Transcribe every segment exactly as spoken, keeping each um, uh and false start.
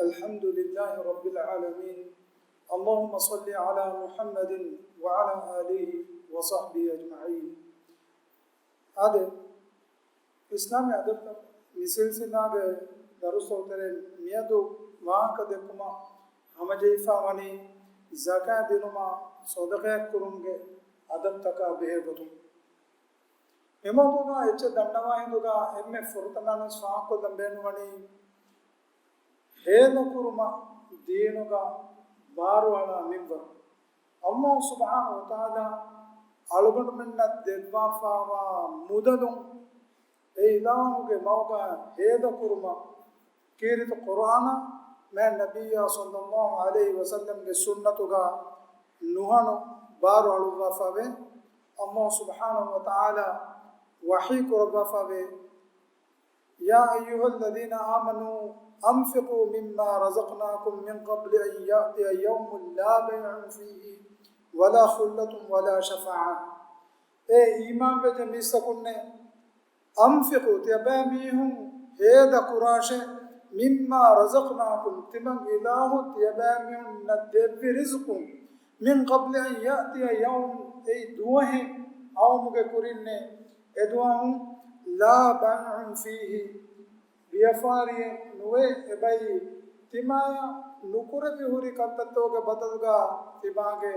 الحمد لله رب العالمين. اللهم صل على محمد وعلى آله وصحبه أجمعين. އާދެ، އިސްލާމީ އަދަބުތައް މި ސިލްސިލާގެ ދަރުސްތައް ތެރެއިން މިއަދު ވާހަކަ ދެއްކުމަށް ހަމަޖެހިފާ ވަނީ ޒަކާތް ދިނުމާ ޞަދަޤާތް ކުރުމުގެ އަދަބުތަކާ ބެހޭ ގޮތުން. މި މައުޟޫޢާ އެއްޗެއް ދަންނަވާ ހިނދުގަ އެންމެ ފުރަތަމަވެސް ފާހަގަކޮށްލަން ބޭނުންވަނީ، ހޭދަކުރުމަށް ދީނުގަ ބާރުއަޅާ މިންވަރު. ﷲ ސުބްޙާނަހޫ ވަތަޢާލާ އަޅުގަނޑުމެންނަށް ދެއްވާފާވާ މުދަލުން އެ އިލާހުގެ މަގުގަ ހޭދަކުރުމަށް ކީރިތި ޤުރްއާނާ މާތް ނަބިއްޔާ ޞައްލައްލާހު ޢަލައިހި ވަސައްލަމްގެ ސުންނަތުގަ ނުހަނު ބާރު އަޅުއްވާފަވޭ. ﷲ ސުބްޙާނަހޫ ވަތަޢާލާ ވަޙީ ކުރައްވާފަވޭ، يا أيها الذين آمنوا أنفقوا مما رزقناكم من قبل أن يأتي يوم لا بيع فيه ولا خلة ولا شفاعة. އޭ އީމާންވެއްޖެ މީސްތަކުންނޭ، أنفقوا، ތިޔަބައިމީހުން ހޭދަކުރާށޭ، مما رزقناكم، ތިމަން އިލާހު ތިޔަބައިމީހުންނަށް ދެއްވި ރިޒުޤުން، من قبل أن يأتي يوم، އެއީ ދުވަހެއް އައުމުގެ ކުރިންނޭ، އެދުވަހު، لا بيع فيه، ވިޔަފާރިއެއް ނުވޭ އެބައި، ތިމާޔަށް ނުކުރެވި ހުރި ކަންތައްތަކުގެ ބަދަލުގަ ތިމާގެ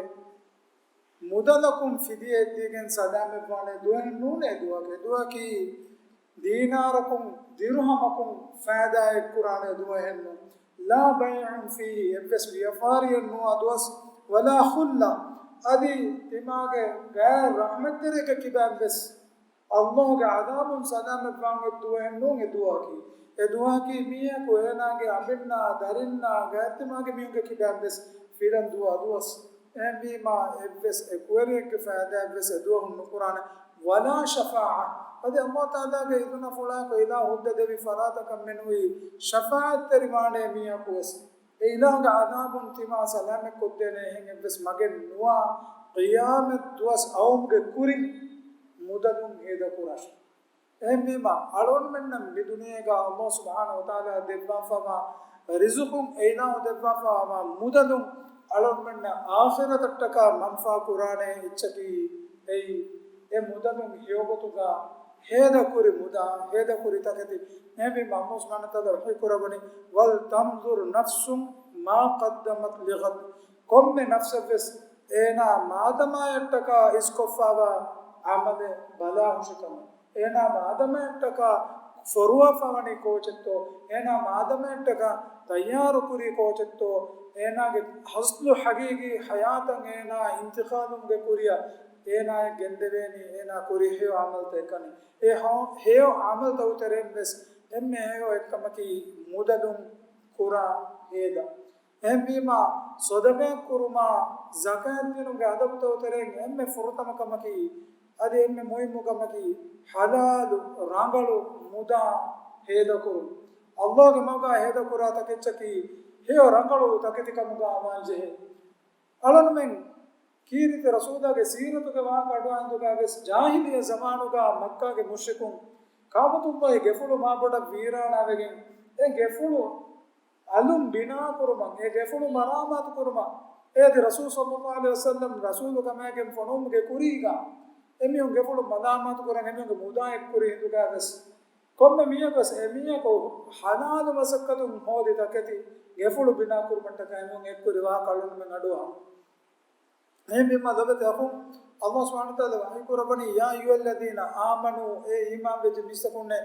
މުދަލަކުން ފިދިޔައެއް ދީގެން ސަލާމަތްވާނެ ދުވަހެއް ނޫނޭ އެދުވަހަކީ. އެދުވަހަކީ ދީނާރަކުން ދިރުހަމަކުން ފައިދާއެއް ކުރާނެ ދުވަހެއްނޫން. لا بيع فيه، އެއްވެސް ވިޔަފާރިއެއް ނުވާ ދުވަސް. ولا خلة، އަދި ތިމާގެ ގާތް ރަޙްމަތްތެރިއެއްގެ ކިބައިން ވެސް ﷲ ގެ ޢަޛާބުން ސަލާމަތްވާން އޮތް ދުވަހެއް ނޫން އެ ދުވަހަކީ. އެ ދުވަހަކީ މީހަކު އޭނާގެ އަނބިންނާ، ދަރިންނާ، ގާތްތިމާގެ މީހުންގެ ކިބައިން ވެސް ފިލަން ދުވާ ދުވަސް. އެހެންވީމާ، އެއްވެސް އެކުވެރިއެއްގެ ފައިދާއެއް ވެސް އެ ދުވަހުން ނުކުރާނެ. ولا شفاعة، އަދި ﷲ ތަޢާލާގެ އިޛުނަފުޅާއެކު އިލާހު ހުއްދަ ދެވި ފަރާތަކަށް މެނުވީ ޝަފާޢަތްތެރިވާނެ މީހަކު ވެސް. އެ އިލާހުގެ ޢަޛާބުން ތިމާ ސަލާމަތްކޮށްދޭނެ އެހެން އެއްވެސް މަގެއް ނުވާ، ޤިޔާމަތް ދުވަސް އައުމުގެ ކުރިން މުދަލުން ހޭދަކުރާށޭ. އެހެންވީމާ، އަޅުގަނޑުމެންނަށް މި ދުނިޔޭގަ ﷲ ސުބްޙާނަހޫ ވަތަޢާލާ ދެއްވާފަވާ ރިޒުޤުން، އެ އިލާހު ދެއްވާފަވާ މުދަލުން އަޅުގަނޑުމެންނަށް އާޚިރަތަށްޓަކާ މަންފާ ކުރާނެ އެއްޗަކީ އެއީ، އެ މުދަލުން ހެޔޮގޮތުގަ ހޭދަކުރި މުދާ، ހޭދަކުރި ތަކެތި. އެހެންވީމާ، ﷲ ސުބްޙާނަހޫ ވަތަޢާލާ ވަޙީކުރައްވަނީ، وَلْتَنْظُرْ نَفْسٌ مَا قَدَّمَتْ لِغَدٍ. ކޮންމެ ނަފްސެއްވެސް އޭނާ މާދަމާއަށްޓަކާ އިސްކޮށްފަވާ ޢަމަލެއް ބަލާހުށިކަމަށް. އޭނާ މާދަމާއަށްޓަކާ ފޮރުވާފަވަނީ ކޯޗެއްތޯ؟ އޭނާ މާދަމާއަށްޓަކާ ތައްޔާރުކުރީ ކޯޗެއްތޯ؟ އޭނާގެ އަސްލު ޙަޤީޤީ ޙަޔާތަށް އޭނާ އިންތިޤާލުވުމުގެ ކުރިއަށް އޭނާއަށް ގެންދެވޭނީ އޭނާ ކުރި ހެޔޮ ޢަމަލުތަކެއް ކަން. އެ ހެޔޮ ޢަމަލުތަކުގެ ތެރެއިން ވެސް އެންމެ ހެޔޮ އެއްކަމަކީ މުދަލުން ކުރާ ހޭދަ. އެހެންވީމާ، ޞަދަޤާތް ކުރުމާ، ޒަކާތް ދިނުމުގެ އަދަބުތަކުގެ ތެރެއިން އެންމެ ފުރަތަމަ ކަމަކީ، އަދި އެންމެ މުހިއްމު ކަމަކީ، ޙަލާލު ރަނގަޅު މުދާ ހޭދަކުރުން. ﷲ ގެ މަގާ ހޭދަކުރާ ތަކެއްޗަކީ، ހެޔޮ ރަނގަޅު ތަކެތި ކަމުގަ ވާން ޖެހޭ. އަޅުންމެން ކީރިތި ރަސޫލާގެ ސީރަތުގެ ވާހަކަ އަޑުއަހާ ހިނދުގަ ވެސް، ޖާހިލިއްޔަ ޒަމާނުގަ މައްކާގެ މުޝްރިކުން ކަޢުބަތުﷲ ގެފުޅު މާބޮޑަށް ވީރާނާވެގެން، އެ ގެފުޅު އަލުން ބިނާކުރުމަށް، އެ ގެފުޅު މަރާމާތުކުރުމަށް، އޭދި ރަސޫލު ޞައްލައްލާހު ޢަލައިހި ވަސައްލަމް ރަސޫލު ކަމާގެން ފޮނުވުމުގެ ކުރީގަ، އެމީހުން ގެފުޅު މަރާމާތުކުރަން އެމީހުންގެ މުދާ އެއްކުރި ހިނދުގަ ވެސް، ކޮންމެ މީހަކު ވެސް އެމީހަކު ޙަލާލު މަސައްކަތުން ހޯދި ތަކެތި ގެފުޅު ބިނާކުރުމަށްޓަކާ އެމީހުން އެއްކުރި ވާހަކަ އަޅުންމެން އަޑުއަހަން. އެހެންވީމާ ލޮބުވެތި އަޚުން، ﷲ ސުބްޙާނަހޫ ވަތަޢާލާ ވަޙީކުރައްވަނީ، يا أيها الذين آمنوا، އޭ އީމާންވެއްޖެ މީސްތަކުންނޭ،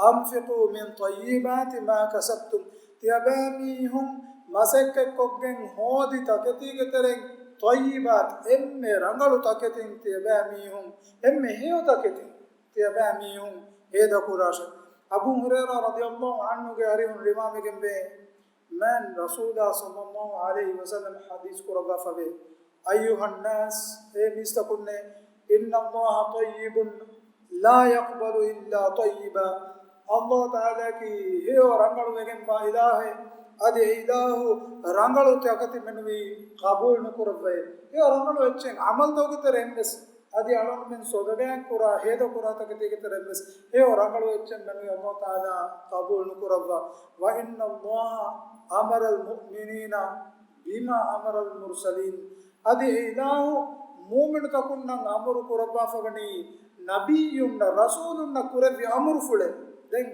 أنفقوا من طيبات ما كسبتم، ތިޔަބައިމީހުން މަސައްކަތްކޮށްގެން ހޯދި ތަކެތީގެ ތެރެއިން، ޠައްޔިބާތް، އެންމެ ރަނގަޅު ތަކެތިން ތިޔަބައިމީހުން، އެންމެ ހެޔޮ ތަކެތިން ތިޔަބައިމީހުން ހޭދަކުރާށޭ. އަބޫ ހުރައިރާ ރަޟިޔަﷲ ޢަންހުގެ އަރިހުން ރިވާވެގެންވޭ، މާތް ރަސޫލާ ޞައްލައްލާހު ޢަލައިހި ވަސައްލަމް ޙަދީޘް ކުރައްވާފަވޭ، أيها الناس، އޭ މީސްތަކުންނޭ، إن الله طيب لا يقبل إلا طيبا. ﷲ ތަޢާލާއަކީ ހެޔޮ ރަނގަޅުވެގެންވާ އިލާހެއް، އަދި އެ އިލާހު ރަނގަޅު ތަކެތި މެނުވީ ޤަބޫލު ނުކުރައްވައޭ. ހެޔޮ ރަނގަޅު އެއްޗެއް ޢަމަލުތަކުގެ ތެރެއިން ވެސް އަދި އަޅުންމެން ސޮދަގައިން ކުރާ ހޭދަ ކުރާ ތަކެތީގެ ތެރެއިން ވެސް ހެޔޮ ރަނގަޅު އެއްޗެއް މެނުވީ އައްލާހު ތަޢާލާ ޤަބޫލު ނުކުރައްވާ. وَإِنَّ اللَّهَ أَمَرَ الْمُؤْمِنِينَ بِمَا أَمَرَ الْمُرْسَلِينَ. އަދި އެ އިލާހު މުއުމިނުތަކުންނަށް އަމުރު ކުރައްވާފަވަނީ ނަބިއްޔުންނަށް ރަސޫލުންނަށް ކުރެއްވި އަމުރުފުޅެއް. ދެން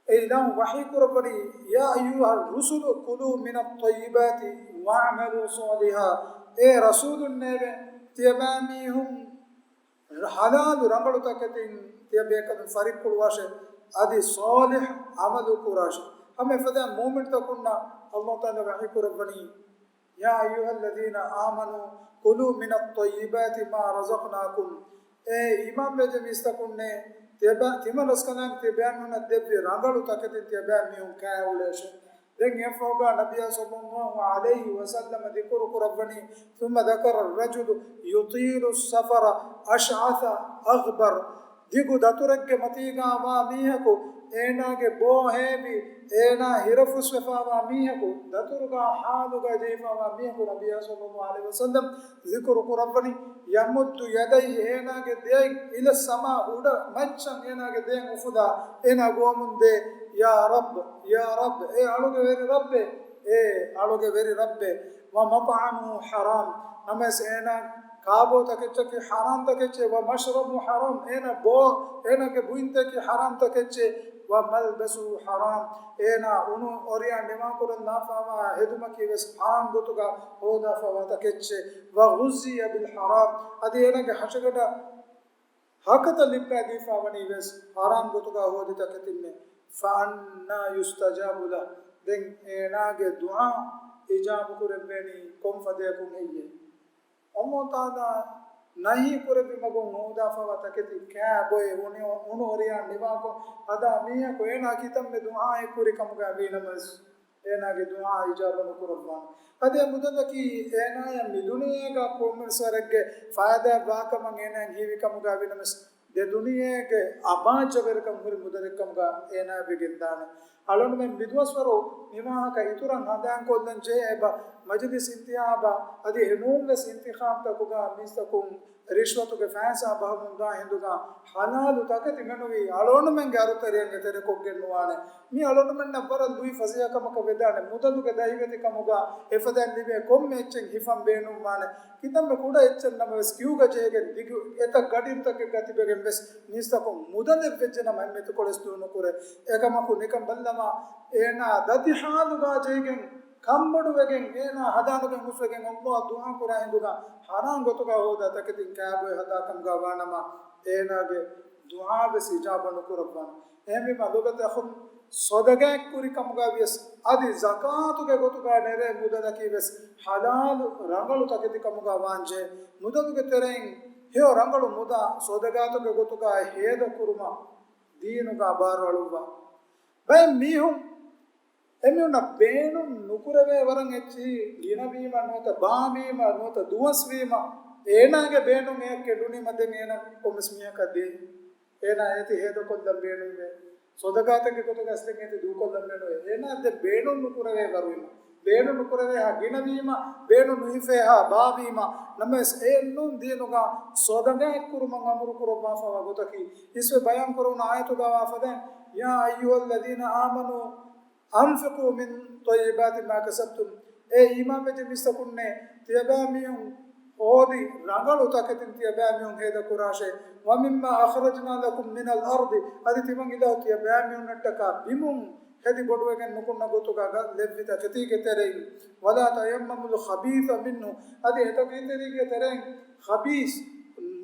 އެ އިލާހު ވަޙީ ކުރައްވަނީ، يَا أَيُّهَا الرُّسُلُ كُلُوا مِنَ الطَّيِّبَاتِ وَاعْمَلُوا صَالِحًا. އޭ ރަސޫލުންނޭވެ! ތިޔަބައިމީހުން ޙަލާލު ރަނގަޅު ތަކެތިން ތިޔަބޭކަލުން ފަރިއްކުޅުވާށޭ، އަދި ޞާލިޙް ޢަމަލު ކުރާށޭ. ހަމަ އެފަދައިން މުއުމިނުތަކުންނަށް އައްލާހު ތަޢާލާ ވަޙީ ކުރައްވަނީ، يَا أَيُّهَا الَّذِينَ آمَنُوا كُلُوا مِنَ الطَّيِّبَاتِ مَا رَزَقْنَاكُمْ. އޭ އީމާންވެއްޖެ މީސްތަކުންނޭ! ތިޔަބަ-، ތިމަން ރަސްކަލާނގެ ތިޔަބައިމީހުންނަށް ދެއްވި ރަނގަޅު ތަކެތިން ތިޔަބައިމީހުން ކާއެއުޅޭށޭ. ދެން އެއަށްފަހުގަ ނަބިއްޔާ ޞައްލައްލާހު ޢަލައިހި ވަސައްލަމަ ޛިކުރު ކުރައްވަނީ، ثُمَّ ذَكَرَ الرَّجُلَ يُطِيلُ السَّفَرَ أَشْعَثَ أَغْبَرَ. ދިގު ދަތުރެއްގެ މަތީގަ ވާ މީހަކު، އޭނާގެ ބޯ ހޭވި، އޭނާ ހިރަފުސްވެފަ ވާ މީހަކު، ދަތުރުގަ ހާލުގަ ޖެހިފަ ވާ މީހަކު ނަބިއްޔާ ޞައްލައްލާހު ޢަލައިހި ވަސައްލަމަ ޛިކުރު ކުރައްވަނީ، يَمُدُّ يَدَيْهِ، އޭނާގެ ދެއަތް އިލައްސަމާ، އުޑަ މައްޗަށް އޭނާގެ ދެއަތް އުފުލާ، އޭނާ ގޮވަމުން ދޭ، يَا رَبِّ، يَا رَبِّ، އޭ އަޅުގެ ވެރި ރައްބޭ، އޭ އަޅުގެ ވެރި ރައްބޭ. وَمَطْعَمُهُ حَرَامٌ، ނަމަވެސް އޭނާ ކާބޯ ތަކެއްޗަކީ ޙަރާމް ތަކެއްޗޭ، وَمَشْرَبُهُ حَرَامٌ، އޭނާ ބޯ، އޭނާގެ ބުއިންތަކީ ޙަރާމް ތަކެއްޗޭ، وَمَلْبَسُهُ حَرَامٌ، އޭނާ އުނު އޮރިޔާ ނިވާކުރަން ލާފަވާ ހެދުމަކީ ވެސް ޙަރާމް ގޮތުގަ ހޯދާފަވާ ތަކެއްޗޭ، وَغُذِيَ بِالْحَرَامِ، އަދި އޭނާގެ ހަށިގަނޑަށް ހަކަތަ ލިއްބައިދީފަވަނީ ވެސް ޙަރާމް ގޮތުގަ ހޯދި ތަކެތިންނޭ. فَأَنَّى يُسْتَجَابُ لَهُ، ދެން އޭނާގެ ދުޢާ އިޖާބު ކުރެއްވޭނީ ކޮން ފަދަޔަކުން ހެއްޔޭ؟ އައްލާހު ތަޢާލާ ނަހީ ކުރެއްވި މަގުން ހޯދާފަވާ ތަކެތި ކާބޮއެ އުނި-، އުނު އޮރިޔާ ނިވާކޮށް ހަދާ މީހަކު އޭނާ ކިތަންމެ ދުޢާއެއް ކުރި ކަމުގައި ވީނަމަވެސް، އޭނާގެ ދުޢާ އިޖާބަ ނުކުރައްވާނެ. އަދި އެ މުދަލަކީ އޭނާޔަށް މި ދުނިޔޭގަ ކޮންމެސް ވަރެއްގެ ފައިދާއެއް ވާކަމަށް އޭނާއަށް ހީވި ކަމުގައި ވީނަމަވެސް، ދެ ދުނިޔޭގެ އަބާއްޖަވެރިކަން ހުރި މުދަލެއްކަމުގަ އޭނާ ވެގެންދާނެ. އަޅުންމެން މިދުވަސްވަރު މިވާހަކަ އިތުރަށް ހަނދާންކޮށްލަން ޖެހޭ އެބަ، މަޖިލިސް އިންތިހާބާ އަދި އެހެނޫންވެސް އިންތިޚާބްތަކުގަ މީސްތަކުން ރިޝްވަތުގެ ފައިސާ ބަހަމުންދާ ހިނދުގަ ޙަލާލު ތަކެތި މެނުވީ އަޅުންމެންގެ އަރުތެރެއިން އެތެރެކޮށްގެން ނުވާނެ. މީ އަޅުންމެންނަށް ވަރަށް ލުއި ފަސޭހަކަމަކަށް ވެދާނެ. މުދަލުގެ ދަހިވެތިކަމުގަ އެފަދައިން ލިބޭ ކޮންމެ އެއްޗެއް ހިފަން ބޭނުންވާނެ. ކިތަންމެ ކުޑަ އެއްޗެއް ނަމަވެސް ކިއުގަ ޖެހިގެން ދިގު އެތައް ގަޑިންތަކެއްގަ ތިބެގެން ވެސް މީސްތަކުން މުދަލެއް ވެއްޖެނަމަ އެންމެ އެތިކޮޅެސް ދޫނުކުރޭ. އެކަމަކު ނިކަން ބައްލަވާ އޭނާ ދަތި ޙާލުގަ ޖެހިގެން ކަންބޮޑުވެގެން އޭނާ ހަދާނުގެން ހުސްވެގެން އައްލާހަށް ދުޢާ ކުރާ ހިނދުގަ ޙަރާމް ގޮތުގަ ހޯދާ ތަކެތިން ކާބޮއެ ހަދާ ކަމުގަ ވާނަމަ އޭނާގެ ދުޢާ ވެސް އިޖާބަ ނުކުރައްވާނެ. އެހެންވީމަ ލޮބުވެތި އަޚުން، ޞަދަގާތް ކުރި ކަމުގަ ވިޔަސް އަދި ޒަކާތުގެ ގޮތުގަ ނެރޭ މުދަލަކީ ވެސް ޙަލާލު ރަނގަޅު ތަކެތި ކަމުގަ ވާންޖެހޭ. މުދަލުގެ ތެރެއިން ހެޔޮ ރަނގަޅު މުދާ ޞަދަގާތުގެ ގޮތުގަ ހޭދަ ކުރުމަށް ދީނުގަ ބާރު އަޅުއްވާ. ބައެއް މީހުން އެމީހުންނަށް ބޭނުން ނުކުރެވޭ ވަރަށް އެއްޗިހި ގިނަވީމަ ނުވަތަ ބާވީމަ ނުވަތަ ދުވަސްވީމަ އޭނާގެ ބޭނުން އެއަށް ކެނޑުނީމަ ދެން އޭނާ ކޮންމެސް މީހަކަށް ދޭ. އޭނާ އޭތި ހޭދަކޮށްލަން ބޭނުންވޭ. ޞަދަގާތެއްގެ ގޮތުގަ އަސްލެން އޭތި ދޫކޮށްލަން ބޭނުންވޭ. އޭނާ ދެން ބޭނުން ނުކުރެވޭ ވަރުވީމަ. ބޭނުން ނުކުރެވޭހާ ގިނަވީމަ، ބޭނުން ނުހިފޭހާ ބާވީމަ. ނަމަވެސް އެއެއްނޫން ދީނުގަ ޞަދަގާތް ކުރުމަށް އަމުރު ކުރައްވާފަވާ ގޮތަކީ. އިސްވެ ބަޔާން ކުރެވުނު އާޔަތުގަ ވާ ފަދައިން، يَا أَيُّهَا الَّذِينَ آمَنُوا أَنْفِقُوا مِنْ طَيِّبَاتِ مَا كَسَبْتُمْ. އޭ އީމާންވެއްޖެ މީސްތަކުންނޭ، ތިޔަބައިމީހުން ހޯދި ރަނގަޅު ތަކެތިން ތިޔަބައިމީހުން ހޭދަ ކުރާށޭ. وَمِمَّا أَخْرَجْنَا لَكُمْ مِنَ الْأَرْضِ، އަދި ތިމަން އިލާހު ތިޔަބައިމީހުންނަށްޓަކާ ބިމުން ހެދި ބޮޑުވެގެން ނުކުންނަ ގޮތުގަ ލެއްވި ތަކެތީގެ ތެރެއިން. وَلَا تَيَمَّمُوا الْخَبِيثَ مِنْهُ، އަދި އެތަކެތީގެ ތެރެއިން ޚަބީސް،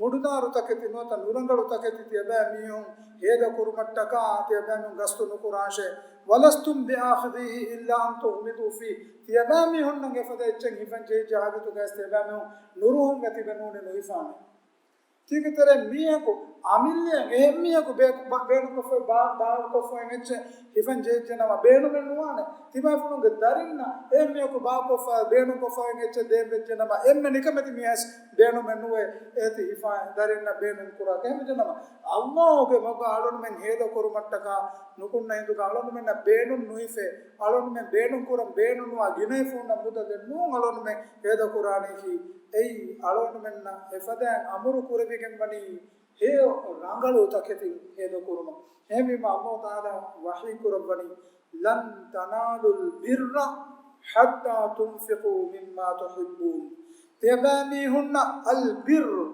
މުޑުނާރު ތަކެތި ނުވަތަ ނުރަނގަޅު ތަކެތި ތިޔަބައިމީހުން ހޭދަ ކުރުމަށްޓަކާ ތިޔަބައިމީހުން ގަސްތު ނުކުރާށޭ. وَلَسْتُمْ بِآخِذِيهِ إِلَّا أَنْ تُغْمِضُوا فِيهِ، ތިޔަބައިމީހުންނަށް އެފަދަ އެއްޗެއް ހިފަން ޖެހިއްޖެ ހާލަތުގައި ތިޔަބައިމީހުން ނުރުހުންވެ ތިބެ ނޫނީ ނުހިފާނެ. ތީގެ ތެރެއިން މީހަކު އަމިއްލައަށް އެހެން މީހަކު ބޭ-، ބަ-، ބޭނުންކޮށްފައި ބާ-، ބާރުކޮށްފައި އެއްޗެއް ހިފަން ޖެހިއްޖެނަމަ ބޭނުމެއް ނުވާނެ. ތިބާފުޅުންގެ ދަރިންނަށް އެހެން މީހަކު ބާކޮށްފަ ބޭނުންކޮށްފައި އެއްޗެއް ދޭން ވެއްޖެނަމަ އެންމެ ނިކަމެތި މީހަސް ބޭނުމެއް ނުވޭ އޭތި ހިފާ ދަރިންނަށް ބޭނުން ކުރާ. އެހެންވެއްޖެނަމަ އައްލާހުގެ މަގަށް އަޅުންމެން ހޭދަ ކުރުމަށްޓަކާ ނުކުންނަ ހިނދުގަ އަޅުންމެންނަށް ބޭނުން ނުހިފޭ. އަޅުންމެން ބޭނުން ކުރަން ބޭނުންވާ ގިނައިފުންނަށް މުދަލެއް ނޫން އަޅުންމެން ހޭދަ ކުރާނީކީ. އެއީ އަޅުގަނޑުމެންނަށް އެފަދައިން އަމުރު ކުރެވިގެން ވަނީ ހެޔޮ ރަނގަޅު ތަކެތިން ހޭދަ ކުރުމަށް. އެހެންވީމަ އައްލާހު ތަޢާލާ ވަޙީ ކުރައްވަނީ، لن تنالوا البر حتى تنفقوا مما تحبون. ތިޔަބައިމީހުންނަށް އަލްބިއްރު،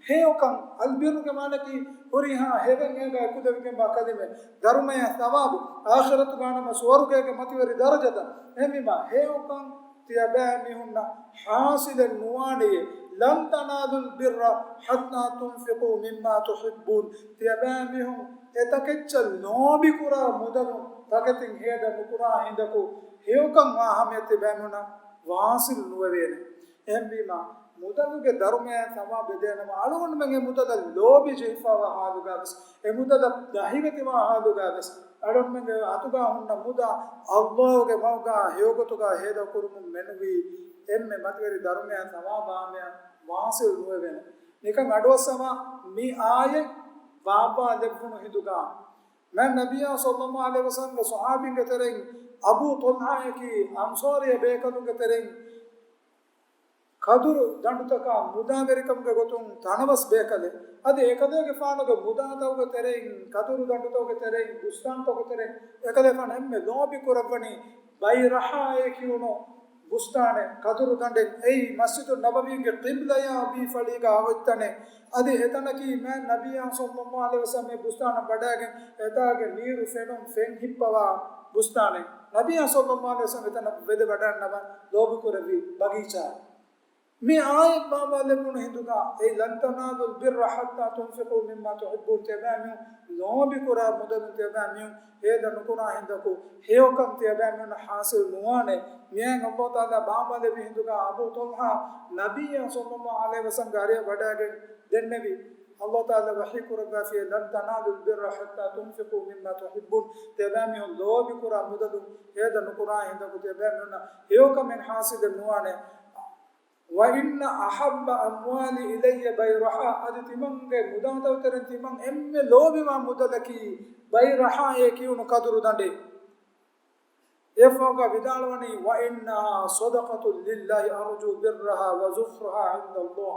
ހެޔޮކަން، އަލްބިއްރުގެ މާނައަކީ ހުރިހާ ހެޔޮކަން އޭގަ އެކުލެވިގެންވާ ކަލިމަ، ދަރުމަޔާ ސަވާބު، އާޚިރަތުގަ ނަމަ ސުވަރުގޭގެ މަތިވެރި ދަރަޖަތައް. އެހެންވީމަ ހެޔޮކަން ތިޔަބައިމީހުންނަށް ޙާޞިލެއް ނުވާނެޔޭ. لن تنالوا البر حتى تنفقوا مما تحبون. ތިޔަބައިމީހުން އެތަކެއްޗަށް ލޯބިކުރާ މުދަލުން ތަކެތިން ހޭދަ ނުކުރާ ހިނދަކު ހެޔޮކަން ވާ ހަމަޔަށް ތިބައިމީހުންނަށް ވާޞިލް ނުވެވޭނެ. އެހެންވީމަ، މުދަލުގެ ދަރުމަޔާ ސަވާބެއް ދޭނަމަ، އަޅުގަނޑުމެން އެ މުދަލަށް ލޯބި ޖެހިފަވާ ހާލުގަވެސް، އެ މުދަލަށް ދަހިވެތިވާ ހާލުގަވެސް، އަޅުގަނޑުމެންގެ އަތުގަ ހުންނަ މުދާ އައްލާހުގެ މަގުގަ ހެޔޮގޮތުގަ ހޭދަ ކުރުމުން މެނުވީ، އެންމެ މަތިވެރި ދަރުމަޔާ ސަވާބާ ހަމަޔަށް ވާޞިލް ނުވެވޭނެ. ނިކަން އަޑުއައްސަވާ، މި އާޔަތް ބާއްވާލެއްވުނު ހިނދުގަ، މާތް ނަބިއްޔާ ޞައްލައްލާހު ޢަލައިހި ވަސައްލަމްގެ ޞަޙާބީންގެ ތެރެއިން އަބޫ ޠަލްޙާއަކީ އަންޞާރީ ބޭކަލުންގެ ތެރެއިން ކަދުރު ދަނޑުތަކާ މުދާވެރިކަމުގެ ގޮތުން ތަނަވަސް ބޭކަލެއް. އަދި އެކަލޭގެފާނުގެ މުދާތަކުގެ ތެރެއިން، ކަދުރު ދަނޑުތަކުގެ ތެރެއިން، ބުސްތާންތަކުގެ ތެރެއިން އެކަލޭގެފާނު އެންމެ ލޯބި ކުރައްވަނީ ބައިރަޙާއޭ ކިޔުނު ބުސްތާނެއް، ކަދުރު ދަނޑެއް. އެއީ މަސްޖިދު ނަބަވީގެ ޤިބްލަޔާ ވީ ފަޅީގަ އޮތް ތަނެއް. އަދި އެތަނަކީ މާތް ނަބިއްޔާ ޞައްލައްލާހު ޢަލައިހި ވަސައްލަމް އެ ބުސްތާނަށް ވަޑައިގެން އެތާގެ ނީރު ފެނުން ފެން ހިއްޕަވާ ބުސްތާނެއް. ނަބިއްޔާ ޞައްލައްލާހު ޢަލައިހި ވަސައްލަމް އެތަނަށް ވެދެ ވަޑައިންނަވަން ލޯބިކުރެއްވި ބަގީޗާއެއް. މި އާޔަތް ބާއްވާލެއްވުނު ހިނދުގަ، އެ، لن تنالوا البر حتى تنفقوا مما تحبون، ތިޔަބައިމީހުން ލޯބިކުރާ މުދަލުން ތިޔަބައިމީހުން ހޭދަ ނުކުރާ ހިނދަކު، ހެޔޮކަން ތިޔަބައިމީހުންނަށް ޙާޞިލް ނުވާނެ. މިއާޔަތް އައްލާހު ތަޢާލާ ބާއްވާލެއްވި ހިނދުގަ އަބޫ ޠަލްޙާ ނަބިއްޔާ ޞައްލައްލާހު ޢަލައިހި ވަސައްލަމްގެ އަރިއަށް ވަޑައިގެން ދެންނެވި. އައްލާހު ތަޢާލާ ވަޙީ ކުރައްވާފިޔޭ، لن تنالوا البر حتى تنفقوا مما تحبون، ތިޔަބައިމީހުން ލޯބިކުރާ މުދަލުން ހޭދަ ނުކުރާ ހިނދަކު ތިޔަބައިމީހުންނަށް ހެޔޮކަމެއް ޙާޞިލެއް ނުވާނެ. وإن أحب أموالي إلي بيرحاء، އަދި ތިމަންގެ މުދާތަކުގެ ތެރެއިން ތިމަން އެންމެ ލޯބިވާ މުދަލަކީ ބައިރަޙާއޭ ކިޔުނު ކަދުރު ދަނޑެއް. އެއަށްފަހުގަ ވިދާޅުވަނީ، وإنها صدقة لله أرجو برها وزخرها عند الله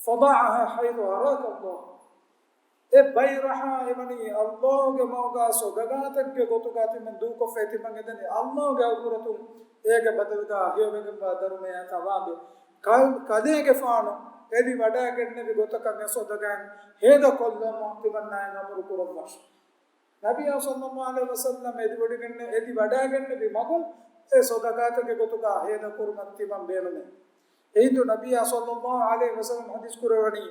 فضعها حيث أراك الله. އެ ބައިރަޙާ އެވަނީ އައްލާހުގެ މަގުގަ ޞަދަޤާތެއްގެ ގޮތުގަ ތިމަން ދޫކޮށްފައި ތިމަން އެދެނީ އައްލާހުގެ ޙަޟްރަތުން އޭގެ ބަދަލުގަ ހެޔޮވެގެންވާ ދަރުމަޔާ ޘަވާބެއް. ކަ-، ކަލޭގެފާނު އެދި ވަޑައިގެންނެވި ގޮތަކަށް އެ ޞަދަޤާތް ހޭދަކޮށްލަމުން ތިމަންނާއަށް އަމުރު ކުރައްވާށި. ނަބިއްޔާ ޞައްލައްލާހު ޢަލައިހި ވަސައްލަމް އެދިވަޑައިގެންނެ-، އެދި ވަޑައިގެންނެވި މަގުން އެ ޞަދަޤާތެއްގެ ގޮތުގަ ހޭދަ ކުރުމަށް ތިމަން ބޭނުމޭ. އެހިނދު ނަބިއްޔާ ޞައްލައްލާހު ޢަލައިހި ވަސައްލަމް ޙަދީޘް ކުރައްވަނީ،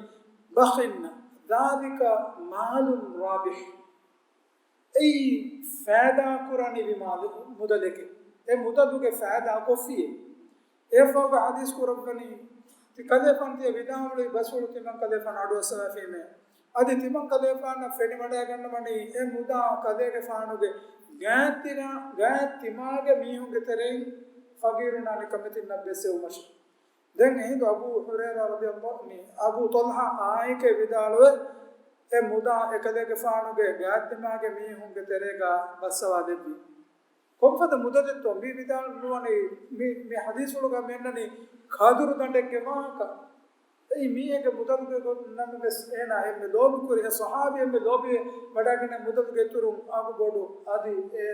ބަޚިން، ذلك مال رابح. އެއީ ފައިދާ ކުރަނިވި މާލެއް، މުދަލެކޭ. އެ މުދަލުގެ ފައިދާ ކޮށްފިއޭ. އެއަށްފަހުގަ ޙަދީޘް ކުރައްވަނީ، ތި ކަލޭފާނު ތިޔަ ވިދާޅުވި ބަސްފުޅު ތިމަން ކަލޭފާނު އަޑުއައްސަވައިފީމޭ. އަދި ތިމަން ކަލޭފާނަށް ފެނިވަޑައިގަންނަވަނީ އެ މުދާ ކަލޭގެފާނުގެ ގާތްތިރާ-، ގާތްތިމާގެ މީހުންގެ ތެރެއިން ފަގީރުންނާ ނިކަމެތިންނަށް ބެއްސެވުމަށެވެ. ދެން އެހިނދު އަބޫ ހުރައިރާ ރަޟިޔައްލާހު ޢަންހު، އަބޫ ޠަލްޙާ އާއެކޭ ވިދާޅުވެ، އެ މުދާ އެކަލޭގެފާނުގެ ގާތްތިމާގެ މީހުންގެ ތެރޭގަ ބައްސަވާލެއްވި. ކޮންފަދަ މުދަލެއްތޯ މި ވިދާޅުވަނީ؟ މި، މި ޙަދީޘްފުޅުގަ މިއަންނަނީ ކަދުރު ދަނޑެއްގެ ވާހަކަ. އެއީ މީހެއްގެ މުދަލުގެ ގޮތުން ނަމަވެސް އޭނާ އެންމެ ލޯބިކުރި، އެ ޞަޙާބީ އެންމެ ލޯބިވެ ވަޑައިގެންނެވި މުދަލުގެ އިތުރުން އަގު ބޮޑު. އަދި އެ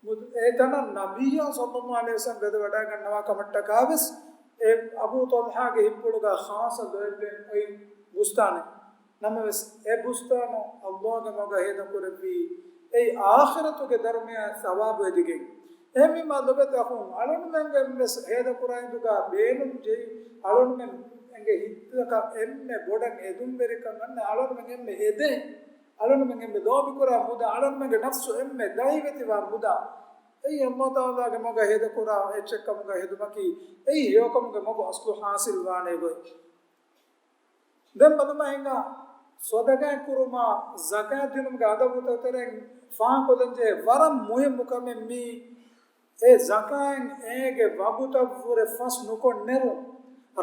މުދ-، އެ ތަނަށް ނަބިއްޔާ ޞައްލައްލާހު ޢަލައިހި ވަސައްލަމް ވެދެ ވަޑައިގަންނަވާ ކަމަށްޓަކާވެސް އެ އަބޫ ޠަލްޙާގެ ހިތްޕުޅުގަ ޚާއްޞަ ލޯތްބެއް އޮތް ބުސްތާނެއް. ނަމަވެސް، އެ ބުސްތާނު އައްލާހުގެ މަގަށް ހޭދަކުރެއްވީ، އެއީ އާޚިރަތުގެ ދަރުމަޔާ ޘަވާބު އެދިގެން. އެހެންވީމާ ލޮބުވެތި އަޚުން، އަޅުގަނޑުމެންގެ ވެސް ހޭދަކުރާ ހިނދުގަ ބޭނުން ޖެހި، އަޅުގަނޑުމެންގެ ހިތްތަކަށް އެންމެ ބޮޑަށް އެދުންވެރިކަން އަންނަ އަޅުގަނޑުމެން އެންމެ އެދޭ، އަޅުގަނޑުމެން އެންމެ ލޯބިކުރާ މުދާ، އަޅުގަނޑުމެންގެ ނަފްސު އެންމެ ދަހިވެތިވާ މުދާ. އެއީ އައްލާހު ތަޢާލާގެ މަގަށް ހޭދަކުރާ އެއްޗެއްކަމުގަ ހެދުމަކީ، އެއީ ހެޔޮކަމުގެ މަގު އަސްލު ޙާޞިލްވާނެ ގޮތް. ދެން ބަލަމާ ހިނގާ، ޞަދަޤާތް ކުރުމާ، ޒަކާތް ދިނުމުގެ އަދަބުތަކުގެ ތެރެއިން ފާހަގަކޮށްލަންޖެހޭ ވަރަށް މުހިއްމު ކަމެއް މީ. އެ ޒަކާތް އޭގެ ވަގުތަށްވުރެ ފަސް ނުކޮށް ނެރުން.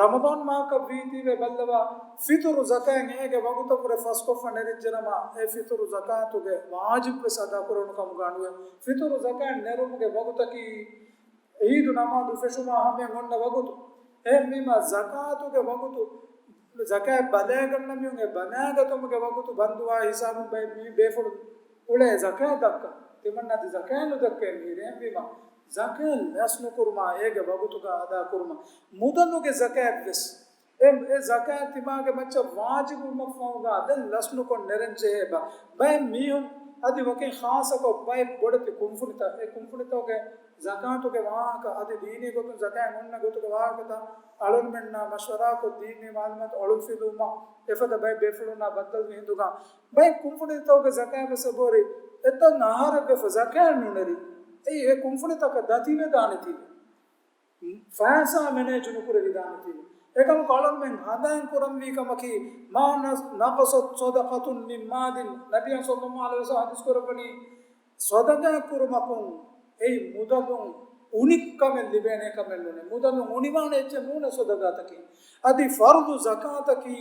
ރަމަޟާން މަހަކަށް ވީތީވެ ބައްލަވާ، ފިޠުރު ޒަކާތް އޭގެ ވަގުތަށްވުރެ ފަސްކޮށްފަ ނެރިއްޖެނަމަ، އެ ފިޠުރު ޒަކާތުގެ ވާޖިބުވެސް އަދާކުރެވުނު ކަމުގަ ނުވޭ. ފިޠުރު ޒަކާތް ނެރުމުގެ ވަގުތަކީ ޢީދު ނަމާދު ފެށުމާ ހަމަޔަށް އޮންނަ ވަގުތު. އެހެންވީމާ، ޒަކާތުގެ ވަގުތު، ޒަކާތް ބަލައިގަންނަ މީހުން އެ ބަލައިގަތުމުގެ ވަގުތު ބަންދުވާ ހިސާބުން ބައެއް މީ ބޭފުޅުން އުޅޭ ޒަކާތް ދައްކަން. ތިމަންނަ އަދި ޒަކާތް ނުދައްކައި މީރޭ. އެހެންވީމާ، ޒަކާތް ލަސް ނުކުރުމާ، އޭގެ ވަގުތުގަ އަދާ ކުރުމަށް މުދަލުގެ ޒަކާތް ވެސް އެ، އެ ޒަކާތް ތިމާގެ މައްޗަށް ވާޖިބުވުމަށްފަހުގަ ދެން ލަސްނުކޮށް ނެރެން ޖެހޭ ބަ. ބައެއް މީހުން އަދި ވަކިން ޚާއްޞަކޮށް ބައެއް ބޮޑެތި ކުންފުނިތައް، އެ ކުންފުނިތަކުގެ ޒަކާތުގެ ވާހަކަ އަދި ދީނީ ގޮތުން ޒަކާތް އޮންނަ ގޮތުގެ ވާހަކަތައް އަޅުންމެންނާ މަޝްވަރާކޮށް، ދީނީ މައުލޫމާތު އޮޅުންފިލުވުމަށް އެފަދަ ބައެއް ބޭފުޅުންނާ ބައްދަލުވި ހިނދުގަ، ބައެއް ކުންފުނިތަކުގެ ޒަކާތް ވެސް އެބަހުރި އެތައް އަހަރެއްވެފަ ޒަކާތް ނުނެރި. އެއީ އެ ކުންފުނިތަކަށް ދަތިވެދާނެތީ. ފައިސާ މެނޭޖު ނުކުރެވިދާނެތީ. އެކަމަކު އަޅުންމެން ހަނދާން ކުރަންވީ ކަމަކީ، "ما نس-، نقصت صدقة من مال"، ނަބިއްޔާ ޞައްލައްލާހު ޢަލައިހި ވަސައްލަމަ ޙަދީޘް ކުރައްވަނީ، ޞަދަޤާ ކުރުމަކުން އެއީ މުދަލުން އުނިކަމެއް ލިބޭނެ ކަމެއް ނޫނޭ. މުދަލުން އުނިވާނެ އެއްޗެއް ނޫނޭ ޞަދަޤާތަކީ. އަދި ފަރުޟު ޒަކާތަކީ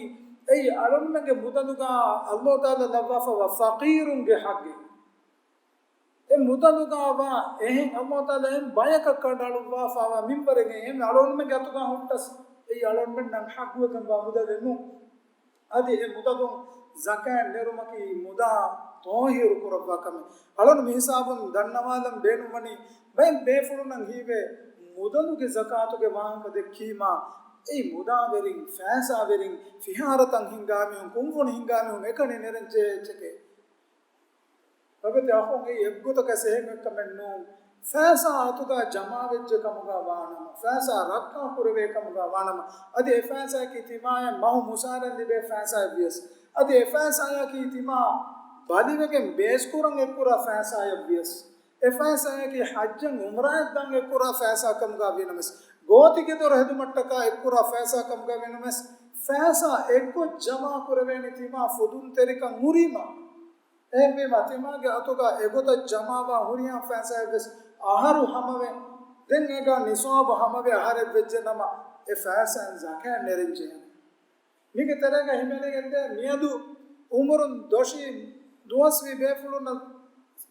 އެއީ އަޅުންމެންގެ މުދަލުގަ އައްލާހު ތަޢާލާ ލައްވާފައިވާ ފަޤީރުންގެ ޙައްޤެއް. އެ މުދަލުގަވާ އެހެން އައްލާހު ތަޢާލާ އެހެން ބަޔަކަށް ކަނޑައަޅުއްވާފައިވާ މިންވަރެއް އެހެން އަޅުގަނޑުމެންގެ އަތުގަ ހުއްޓަސް، އެއީ އަޅުގަނޑުމެންނަށް ޙައްޤުވެގެންވާ މުދަލެއް ނޫން. އަދި އެ މުދަލުން ޒަކާތް ނެރުމަކީ މުދާ ޠާހިރު ކުރައްވާ ކަމެއް. އަޅުގަނޑު މި ހިސާބުން ދަންނަވާލަން ބޭނުންވަނީ، ބައެއް ބޭފުޅުންނަށް ހީވޭ، މުދަލުގެ ޒަކާތުގެ ވާހަކަ ދެއްކީމާ، އެއީ މުދާވެރިން، ފައިސާވެރިން، ފިހާރަތައް ހިންގާ މީހުން، ކުންފުނި ހިންގާ މީހުން އެކަނި ނެރެން ޖެހޭ އެއްޗެކޭ. ލޮބުވެތި އަޚުން، އެއީ އެއްގޮތަކަށް އެހެން އެއްކަމެއް ނޫން. ފައިސާ އަތުގަ ޖަމާވެއްޖެ ކަމުގަ ވާނަމަ، ފައިސާ ރައްކާ ކުރެވޭ ކަމުގަ ވާނަމަ، އަދި އެ ފައިސާއަކީ ތިމާޔަށް މަހު މުސާރަ ލިބޭ ފައިސާއެއް ވިޔަސް، އަދި އެ ފައިސާއަކީ ތިމާ ބަލިވެގެން ބޭސްކުރަން އެއްކުރާ ފައިސާއެއް ވިޔަސް، އެ ފައިސާއަކީ ޙައްޖަށް އުމްރާއަށް ދާން އެއްކުރާ ފައިސާ ކަމުގަ ވީނަމަވެސް، ގޯތިގެދޮރު ހެދުމަށްޓަކާ އެއްކުރާ ފައިސާ ކަމުގަ ވީނަމަވެސް، ފައިސާ އެއްގޮތް ޖަމާ ކުރެވޭނީ ތިމާ ފުދުންތެރިކަން ހުރީމަ. އެހެންވީމާ، ތިމާގެ އަތުގަ އެގޮތަށް ޖަމާވާ ހުރިހާ ފައިސާއެއް ވެސް އަހަރު ހަމަވެ، ދެން އޭގަ ނިޞާބު ހަމަވެ އަހަރެއް ވެއްޖެ ނަމަ، އެ ފައިސާއިން ޒަކާތް ނެރެން ޖެހޭނެ. މީގެ ތެރޭގަ ހިމެނިގެންދޭ، މިއަދު އުމުރުން ދޮށީ ދުވަސްވީ ބޭފުޅުންނަށް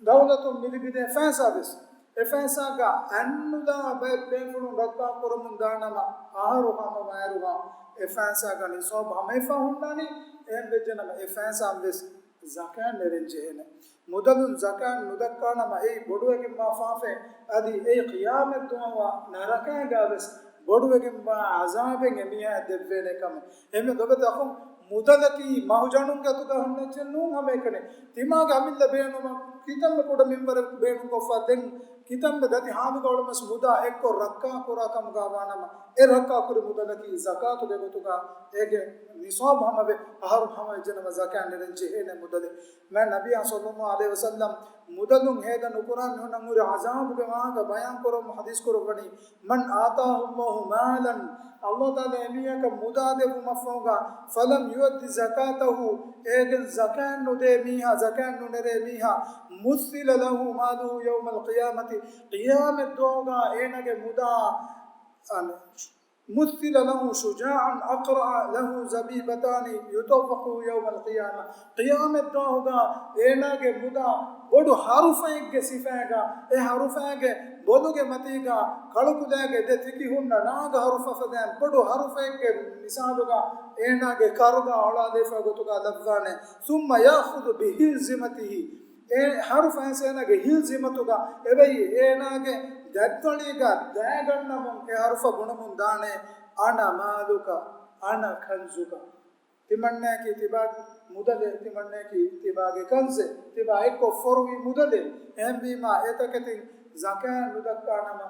ދައުލަތުން މިލިބިދޭ ފައިސާ ވެސް، އެ ފައިސާގަ އަތްނުލާ ބައެއް ބޭފުޅުން ރައްކާ ކުރަމުން ދާނަމަ، އަހަރު ހަމަވާއިރުގަ އެ ފައިސާގަ ނިޞާބު ހަމަވެފަ ހުންނާނީ. އެހެން ވެއްޖެނަމަ، އެ ފައިސާއިން ވެސް ޒަކާތް ނެރެން ޖެހޭނެ. މުދަލުން ޒަކާތް ނުދައްކާނަމަ، އެއީ ބޮޑުވެގެންވާ ފާފައެއް، އަދި އެއީ ޤިޔާމަތްދުވަހު ނަރަކައިގަ ވެސް ބޮޑުވެގެންވާ ޢަޒާބެއް އެމީހާއަށް ދެއްވޭނެ ކަމެއް. އެހެންވެ، ލޮބުވެތި އަޚުން، މުދަލަކީ މަހުޖަނުންގެ އަތުގަ ހުންނަ އެއްޗެއް ނޫން ހަމައެކަނި. ތިމާގެ އަމިއްލަ ބޭނުމަށް ކިތަންމެ ކުޑަ މިންވަރެއް ބޭނުންކޮށްފަ، ދެން ކިތަންމެ ދަތި ހާލުގަ އުޅުމަސް މުދާ އެއްކޮށް ރައްކާ ކުރާ ކަމުގަ ވާނަމަ، އެ ރައްކާ ކުރި މުދަލަކީ ޒަކާތުގެ ގޮތުގަ އޭގެ ނިޞާބު ހަމަވެ، އަހަރު ހަމަވެއްޖެނަމަ ޒަކާތް ނެރެން ޖެހޭނެ މުދަލެއް. މާތް ނަބިއްޔާ ޞައްލައްލާހު ޢަލައިހި ވަސައްލަމް މުދަލުން ހޭދަ ނުކުރާ މީހުންނަށް ހުރި ޢަޒާބުގެ ވާހަކަ ބަޔާން ކުރަމުން ޙަދީޘް ކުރައްވަނީ، "من آتاه الله مالا"، އައްލާހު ތަޢާލާ އެމީހަކަށް މުދާ ދެއްވުމަށްފަހުގަ، "فلم يؤد زكاته"، އޭގެން ޒަކާތް ނުދޭ މީހާ، ޒަކާތް ނުނެރޭ މީހާ، "مثل له ماله يوم القيامة"، ޤިޔާމަތްދުވަހުގަ އޭނާގެ މުދާ، އަން، "مثل له شجاعا أقرع له زبيبتان يطوقه يوم القيامة"، ޤިޔާމަތްދުވަހުގަ އޭނާގެ މުދާ ބޮޑު ހަރުފައެއްގެ ސިފައިގަ، އެ ހަރުފައިގެ ބޮލުގެ މަތީގަ ކަޅުކުލައިގެ ދެ ތިކި ހުންނަ ނާގަ ހަރުފަފަދައިން ބޮޑު ހަރުފައެއްގެ މިސާލުގަ އޭނާގެ ކަރުގަ އޮޅާލެވިފަ ގޮތުގަ ލައްވާނެ. "ثم يأخذ بحلزمته"، އެ ހަރުފަ އެހެންސޭނާގެ ހިލްޒިމަތުގަ އެބައި އޭނާގެ ދަތްތޮޅީގަ ދައިގަންނަމުން އެ ހަރުފަ ބުނަމުން ދާނެ، "أنا مالك، أنا كنزك". ތިމަންނައަކީ ތިބާގެ މުދަލެއް، ތިމަންނައަކީ ތިބާގެ ކަންޒެއް، ތިބާ އެއްކޮށް ފޮރުވި މުދަލެއް. އެހެންވީމާ، އެތަކެތިން ޒަކާތް ނުދައްކާނަމަ،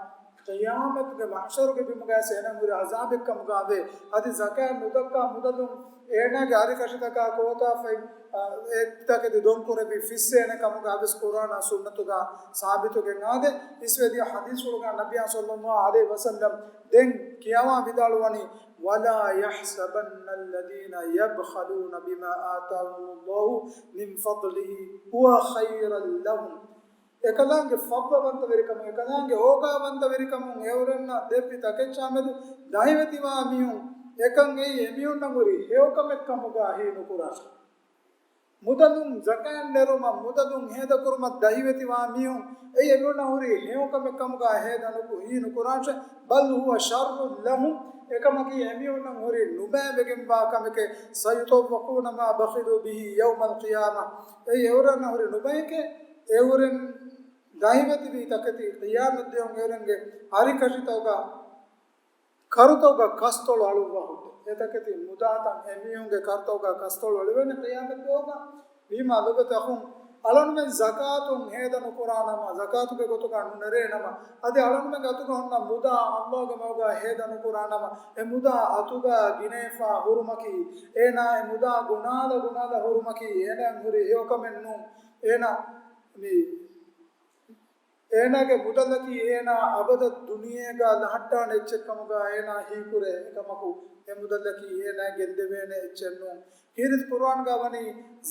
ޤިޔާމަތުގެ މަޙްޝަރުގެ ބިމުގައި އޭނަ ހުރި ޢަޒާބެއް ކަމުގައިވޭ. އަދި ޒަކާތް ނުދައްކާ މުދަލުން އޭނާގެ އަރިކަށިތަކާ ކޯތާފަތް، އަ، އެތަކެތި ދޮންކުރެއްވި ފިއްސޭނެ ކަމުގައިވެސް ޤުރްއާނާ ސުންނަތުގަ ސާބިތުވެގެން އާދޭ. އިސްވެދިޔަ ޙަދީޘްފުޅުގަ ނަބިއްޔާ ޞައްލައްލާހު ޢަލައިހި ވަސައްލަމް ދެން ކިޔަވާ ވިދާޅުވަނީ، "ولا يحسبن الذين يبخلون بما آتاهم الله من فضله هو خيرا لهم." އެކަލާނގެ ފައްވަވަންތަވެރިކަމުން، އެކަލާނގެ އޯގާވަންތަވެރިކަމުން އެއުރެންނަށް ދެއްވި ތަކެއްޗާމެދު ދަހިވެތިވާ މީހުން އެކަން އެއީ އެމީހުންނަށް ހުރި ހެޔޮކަމެއް ކަމުގަ ހީނުކުރާށޭ. މުދަލުން ޒަކާތް ނެރުމަށް، މުދަލުން ހޭދަކުރުމަށް ދަހިވެތިވާ މީހުން އެ އެމީހުންނަށް ހުރީ ހެޔޮކަމެއް ކަމުގަ ހޭދަ ނުކު، ހީ ނުކުރާށޭ. بل هو شر لهم، އެކަމަކީ އެމީހުންނަށް ހުރީ ނުބައިވެގެންވާ ކަމެކޭ. سيطوقون ما بخلوا به يوم القيامة، އެއީ އެއުރެންނަށް ހުރި ނުބައެކޭ. އެއުރެން ދަހިވެތިވި ތަކެތި ޤިޔާމަތްދުވަހު އެއުރެންގެ އަރިކަށިތަކުގަ ކަރުތަކުގަ ކަސްތޮޅު އަޅުއްވާ ހުއްޓެ. އެތަކެތި މުދާތައް އެމީހުންގެ ކަރުތަކުގަ ކަސްތޮޅު އެޅުވޭނެ ޤިޔާމަތްދުވަހުގަ. ވީމާ ލޮބުވެތި އަޚުން، އަޅުގަނޑުމެން ޒަކާތުން ހޭދަ ނުކުރާނަމަ، ޒަކާތުގެ ގޮތުގަ ނުނެރޭނަމަ، އަދި އަޅުގަނޑުމެންގެ އަތުގަ ހުންނަ މުދާ ﷲގެ މަގުގަ ހޭދަ ނުކުރާނަމަ، އެ މުދާ އަތުގަ ގިނައިފާ ހުރުމަކީ، އޭނާ އެ މުދާ ގުނާލަ ގުނާލަ ހުރުމަކީ، އޭނާއަށް ހުރި ހެޔޮކަމެއް ނޫން. އޭނާ މި އޭނާގެ މުދަލަކީ އޭނާ އަބަދަށް ދުނިޔޭގަ ލަހައްޓާނެ އެއްޗެއް ކަމުގަ އޭނާ ހީކުރޭ. އެކަމަކު، އެ މުދަލަކީ އޭނާ ގެންދެވޭނެ އެއްޗެއް ނޫން. ކީރިތި ޤުރުއާންގަ ވަނީ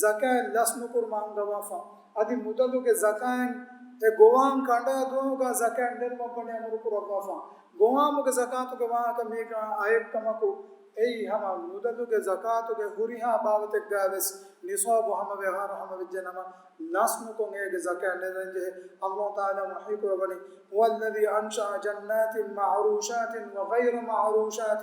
ޒަކާތް ލަސް ނުކުރުމަށް އަންގަވާފަ. އަދި މުދަލުގެ ޒަކާތް އެ ގޮވާން ކަނޑާ ދުވަހުގަ ޒަކާތް ނެރުމަށް ވަނީ އަމުރު ކުރައްވާފަ. ގޮވާމުގެ ޒަކާތުގެ ވާހަކަ މީގަ އައެއްކަމަކު، އެއީ ހަމަ މުދަލުގެ ޒަކާތުގެ ހުރިހާ ބާވަތެއްގަ ވެސް ނިޞާބު ހަމަވެ އަހަރު ހަމަވެއްޖެނަމަ، ނަސް ނުކޮށް އޭގެ ޒަކާތް ނެރެންޖެހޭ. ﷲ ތަޢާލާ ވަޙީ ކުރައްވަނީ، هو الذي أنشأ جنات معروشات وغير معروشات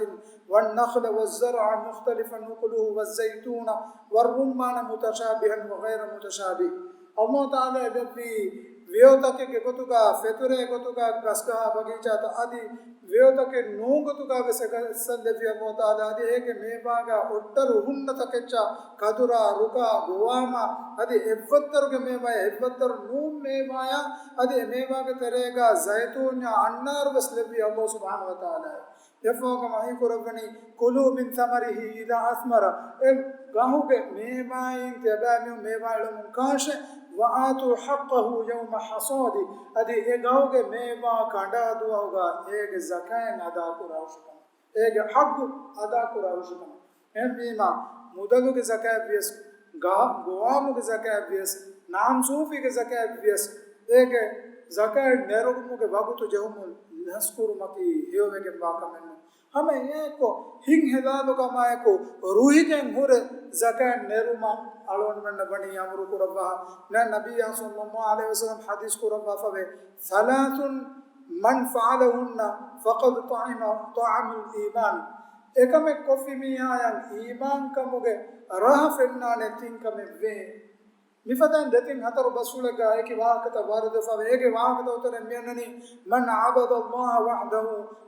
والنخل والزرع مختلفا أكله والزيتون والرمان متشابها وغير متشابه. ﷲ ތަޢާލާ ދެއްވީ ވެޔޮތަކެއްގެ ގޮތުގަ، ފެތުރޭ ގޮތުގަ ގަސްގަހާ ބަގީޗާތައް އަދި ވެޔޮތަކެއް ނޫން ގޮތުގަ ވެސް އެގަސް ލެއްވި ﷲ ތަޢާލާ އަދި އޭގެ މޭވާގަ އޮއްޑަރު ހުންނަ ތަކެއްޗާ، ކަދުރާ، ރުކާ، ގޮވާމާ، އަދި އެއްވައްދަރުގެ މޭވާޔާ، އެއްވައްދަރު ނޫން މޭވާޔާ، އަދި އެ މޭވާގެ ތެރޭގަ ޒައިތޫންޏާ އަންނާރު ވެސް ލެއްވީ ﷲ ސުބްޙާނަހޫ ވަތަޢާލާ. އެފަހުގަ ވަޙީ ކުރައްވަނީ، كلوا من ثمره إذا أثمر، އެ ގަހުގެ މޭވާއިން ތިޔަބައިމީހުން މޭވާ އެޅުމުން ކާށޭ، وآتوا حقه يوم حصاده، އަދި އެ ގަހުގެ މޭވާ ކަނޑާ ދުވަހުގަ އޭގެ ޒަކާތް އަދާކުރާށޭ. އޭގެ ޙައްޤު އަދާކުރާށޭ. އެހެންވީމާ، މުދަލުގެ ޒަކާތް ވިޔަސް، ގަ-، ގޮވާމުގެ ޒަކާތް ވިޔަސް، ނަޢަމް ސޫފީގެ ޒަކާތް ވިޔަސް، އޭގެ ޒަކާތް ނެރުމުގެ ވަގުތު ޖެހުމުން ލަސްކުރުމަކީ ހެޔޮވެގެންވާ ކަމެއް ނޫން. ހަމަ އެއާއެކު، ހިތް ހެލާލުކަމާއެކު، ރުހިގެން ހުރެ ޒަކާތް ނެރުމަށް އަޅުގަނޑުމެންނަށް ވަނީ އަމުރު ކުރައްވާ. ނަ-، ނަބިއްޔާ ޞައްލައްލާހު ޢަލައިހި ވަސައްލަމް ޙަދީޘް ކުރައްވާފަވޭ، ثلاث من فعلهن فقد طعم، طعم الإيمان. އެކަމެއް ކޮށްފި މީހާޔަށް އީމާންކަމުގެ ރަހަ ފެންނާނެ ތިން ކަމެއް ވޭ. މިފަދައިން ދެތިން ހަތަރު ބަސްފުޅެއްގަ އެކި ވާހަކަތައް ވާރިދުވެފަވޭ. އޭގެ ވާހަކަތައް އުތަރެއް މިއޮންނަނީ، من عبد الله وحده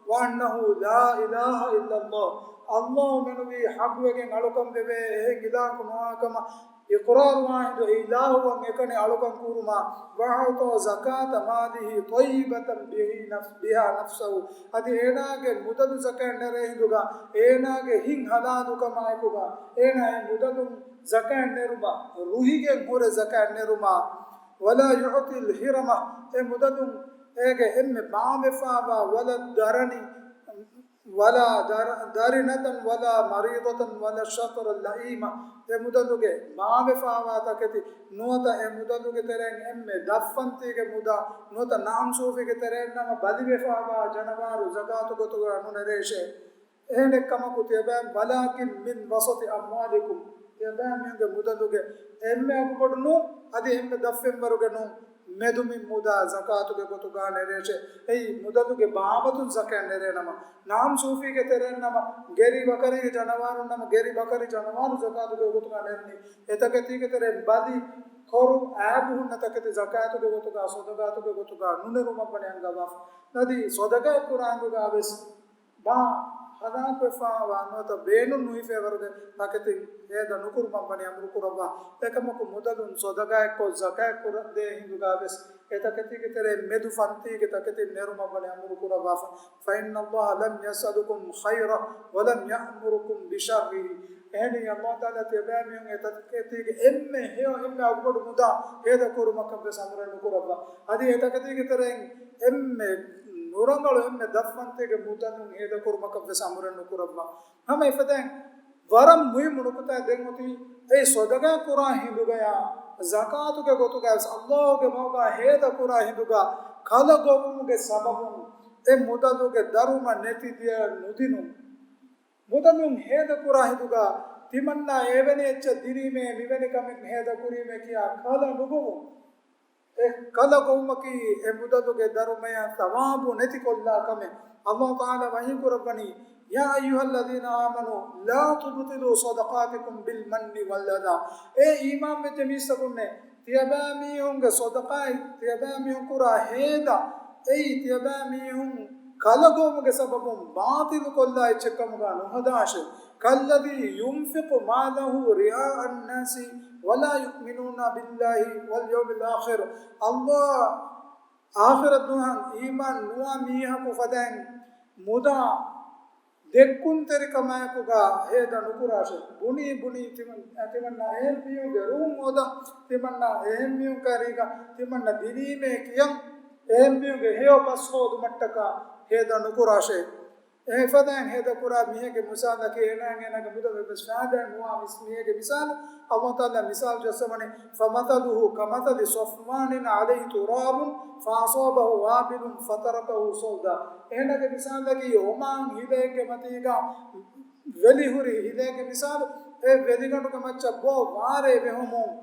وأنه لا إله إلا الله. ﷲ މެނުވީ ޙައްޤުވެގެން އަޅުކަން ވެވޭ އެހެން އިލާހަކު ނުވާކަމަށް އިޤްރާރުވާ ހިނދު އެ އިލާހުއަށް އެކަނި އަޅުކަން ކުރުމާ، وأعطى زكاة ماله طيبة به نفس-، بها نفسه. އަދި އޭނާގެ މުދަލު ޒަކާތް ނެރޭ ހިނދުގަ، އޭނާގެ ހިތް ހަލާލުކަމާއެކުގަ، އޭނާ އެ މުދަލުން ޒަކާތް ނެރުމަށް، ރުހިގެން ހުރެ ޒަކާތް ނެރުމަށް، ولا يعطي الهرمة، އެ މުދަލުން އޭގެ އެންމެ ބާވެފާވާ، ولا الدرن، ولا در-، درنة ولا مريضة ولا الشطر اللئيم، އެ މުދަލުގެ ބާވެފާވާ ތަކެތި، ނުވަތަ އެ މުދަލުގެ ތެރެއިން އެންމެ ދަށްފަންތީގެ މުދާ، ނުވަތަ ނަޢަމް ސޫފީގެ ތެރެއިން ނަމަ ބަލިވެފާވާ ޖަނަވާރު ޒަކާތު ގޮތުގަ ނުނެރޭށޭ. އެހެނެއްކަމަކު ތިޔަބައިމީހުން، ولكن من وسط أموالكم، ތިޔަބައިމީހުންގެ މުދަލުގެ އެންމެ އަގުބޮޑު ނޫން، އަދި އެންމެ ދަށްފެންވަރުގެ ނޫން، މެދުމިން މުދާ ޒަކާތުގެ ގޮތުގަ ނެރޭށޭ. އެއީ މުދަލުގެ ބާވަތުން ޒަކާތް ނެރޭނަމަ، ނަޢަމް ސޫފީގެ ތެރެއިން ނަމަ، ގެރި ބަކަރީގެ ޖަނަވާރުން ނަމަ، ގެރި ބަކަރި ޖަނަވާރު ޒަކާތުގެ ގޮތުގަ ނެރުނީ. އެތަކެތީގެ ތެރެއިން ބަލި، ކޮރު، އައިބު ހުންނަ ތަކެތި ޒަކާތުގެ ގޮތުގަ، ޞަދަޤާތުގެ ގޮތުގަ ނުނެރުމަށް ވަނީ އަންގަވާފަ. އަދި ޞަދަޤާތް ކުރާ ހިނދުގަ ވެސް ބާ ހަލާކުވެފާވާ ނުވަތަ ބޭނުން ނުހިފޭވަރުގެ ތަކެތިން ހޭދަ ނުކުރުމަށް ވަނީ އަމުރު ކުރައްވާ. އެކަމަކު މުދަލުން ޞަދަޤާތްކޮށް ޒަކާތް ކުރަން ދޭ ހިނދުގަ ވެސް އެތަކެތީގެ ތެރެއިން މެދު ފަންތީގެ ތަކެތިން ނެރުމަށް ވަނީ އަމުރު ކުރައްވާފަ. فإن الله لم يسألكم خيره ولم يأمركم بشره. އެހެނީ ﷲ ތަޢާލާ ތިޔަބައިމީހުން އެ ތަކެތީގެ އެންމެ ހެޔޮ އެންމެ އަގުބޮޑު މުދާ ހޭދަ ކުރުމަކަށް ވެސް އަމުރެއް ނުކުރައްވާ. އަދި އެ ތަކެތީގެ ތެރެއިން އެންމެ ނުރަނގަޅު އެންމެ ދަށްފަންތީގެ މުދަލުން ހޭދަ ކުރުމަކަށް ވެސް އަމުރެއް ނުކުރައްވާ. ހަމަ އެފަދައިން ވަރަށް މުހިއްމު ނުކުތާ ދެން އޮތީ އެ ޞަދަޤާތް ކުރާ ހިނދުގަޔާ، ޒަކާތުގެ ގޮތުގަ ވެސް ﷲގެ މަގުގަ ހޭދަ ކުރާ ހިނދުގަ ކަލަ ގޮވުމުގެ ސަބަބުން އެ މުދަލުގެ ދަރުމަ ނެތި ދިޔަ ނުދިނުން. މުދަލުން ހޭދަ ކުރާ ހިނދުގަ ތިމަންނާ އެވެނި އެއްޗެއް ދިނީމޭ، މިވެނި ކަމެއް ހޭދަ ކުރީމޭ ކިޔާ ކަލަ ނުގޮވުން. އެ ކަލަ ގޮވުމަކީ އެ މުދަލުގެ ދަރުމަޔަށް ސަވާބު ނެތި ކޮށްލާ ކަމެއް. އަލްލާހު ތަޢާލާ ވަޙީ ކުރައްވަނީ، يا أيها الذين آمنوا لا تبطلوا صدقاتكم بالمن والأذى. އޭ އީމާންވެއްޖެ މީސްތަކުންނޭ، ތިޔަބައިމީހުންގެ ޞަދަޤާތް، ތިޔަބައިމީހުން ކުރާ ހޭދަ، އެއީ ތިޔަބައިމީހުން ކަލަ ގޮވުމުގެ ސަބަބުން ބާޠިލު ކޮށްލާ އެއްޗެއް ކަމުގަ ނުހަދާށޭ. كالذي ينفق ماله رئاء الناس ولا يؤمن بالله واليوم الآخر. އަލްލާހް އާޚިރަތް ދުވަހަށް އީމާން ނުވާ މީހަކު ފަދައިން މުދާ ދެއްކުންތެރިކަމާއެކުގަ ހޭދަ ނުކުރާށޭ. ބުނީ، ބުނީ ތިމަން-، ތިމަންނާ އެހެން މީހުންގެ ރުހުން ހޯދަން، ތިމަންނާ އެހެން މީހުން ކައިރީގަ ތިމަންނަ ދިނީމޭ ކިޔަން، އެހެން މީހުންގެ ހެޔޮ ބަސް ހޯދުމަށްޓަކާ ހޭދަ ނުކުރާށޭ. އެފަދައިން ހޭދަ ކުރާ މީހެއްގެ މިސާލަކީ، އޭނާއަށް އޭނާގެ މުދަލުން އެއްވެސް ފައިދާއެއް ނުވާ މިސް-، މީހެއްގެ މިސާލު، އަލްލާހު ތަޢާލާ މިސާލު ޖައްސަވަނީ، فمثله كمثل صفوان عليه تراب فأصابه وابل فتركه صلدا. އޭނާގެ މިސާލަކީ އޮމާން ހިލައެއްގެ މަތީގަ ވެލި ހުރި ހިލައެއްގެ މިސާލު، އެ ވެލިގަނޑުގެ މައްޗަށް ބޯ ވާރޭ ވެހުމުން،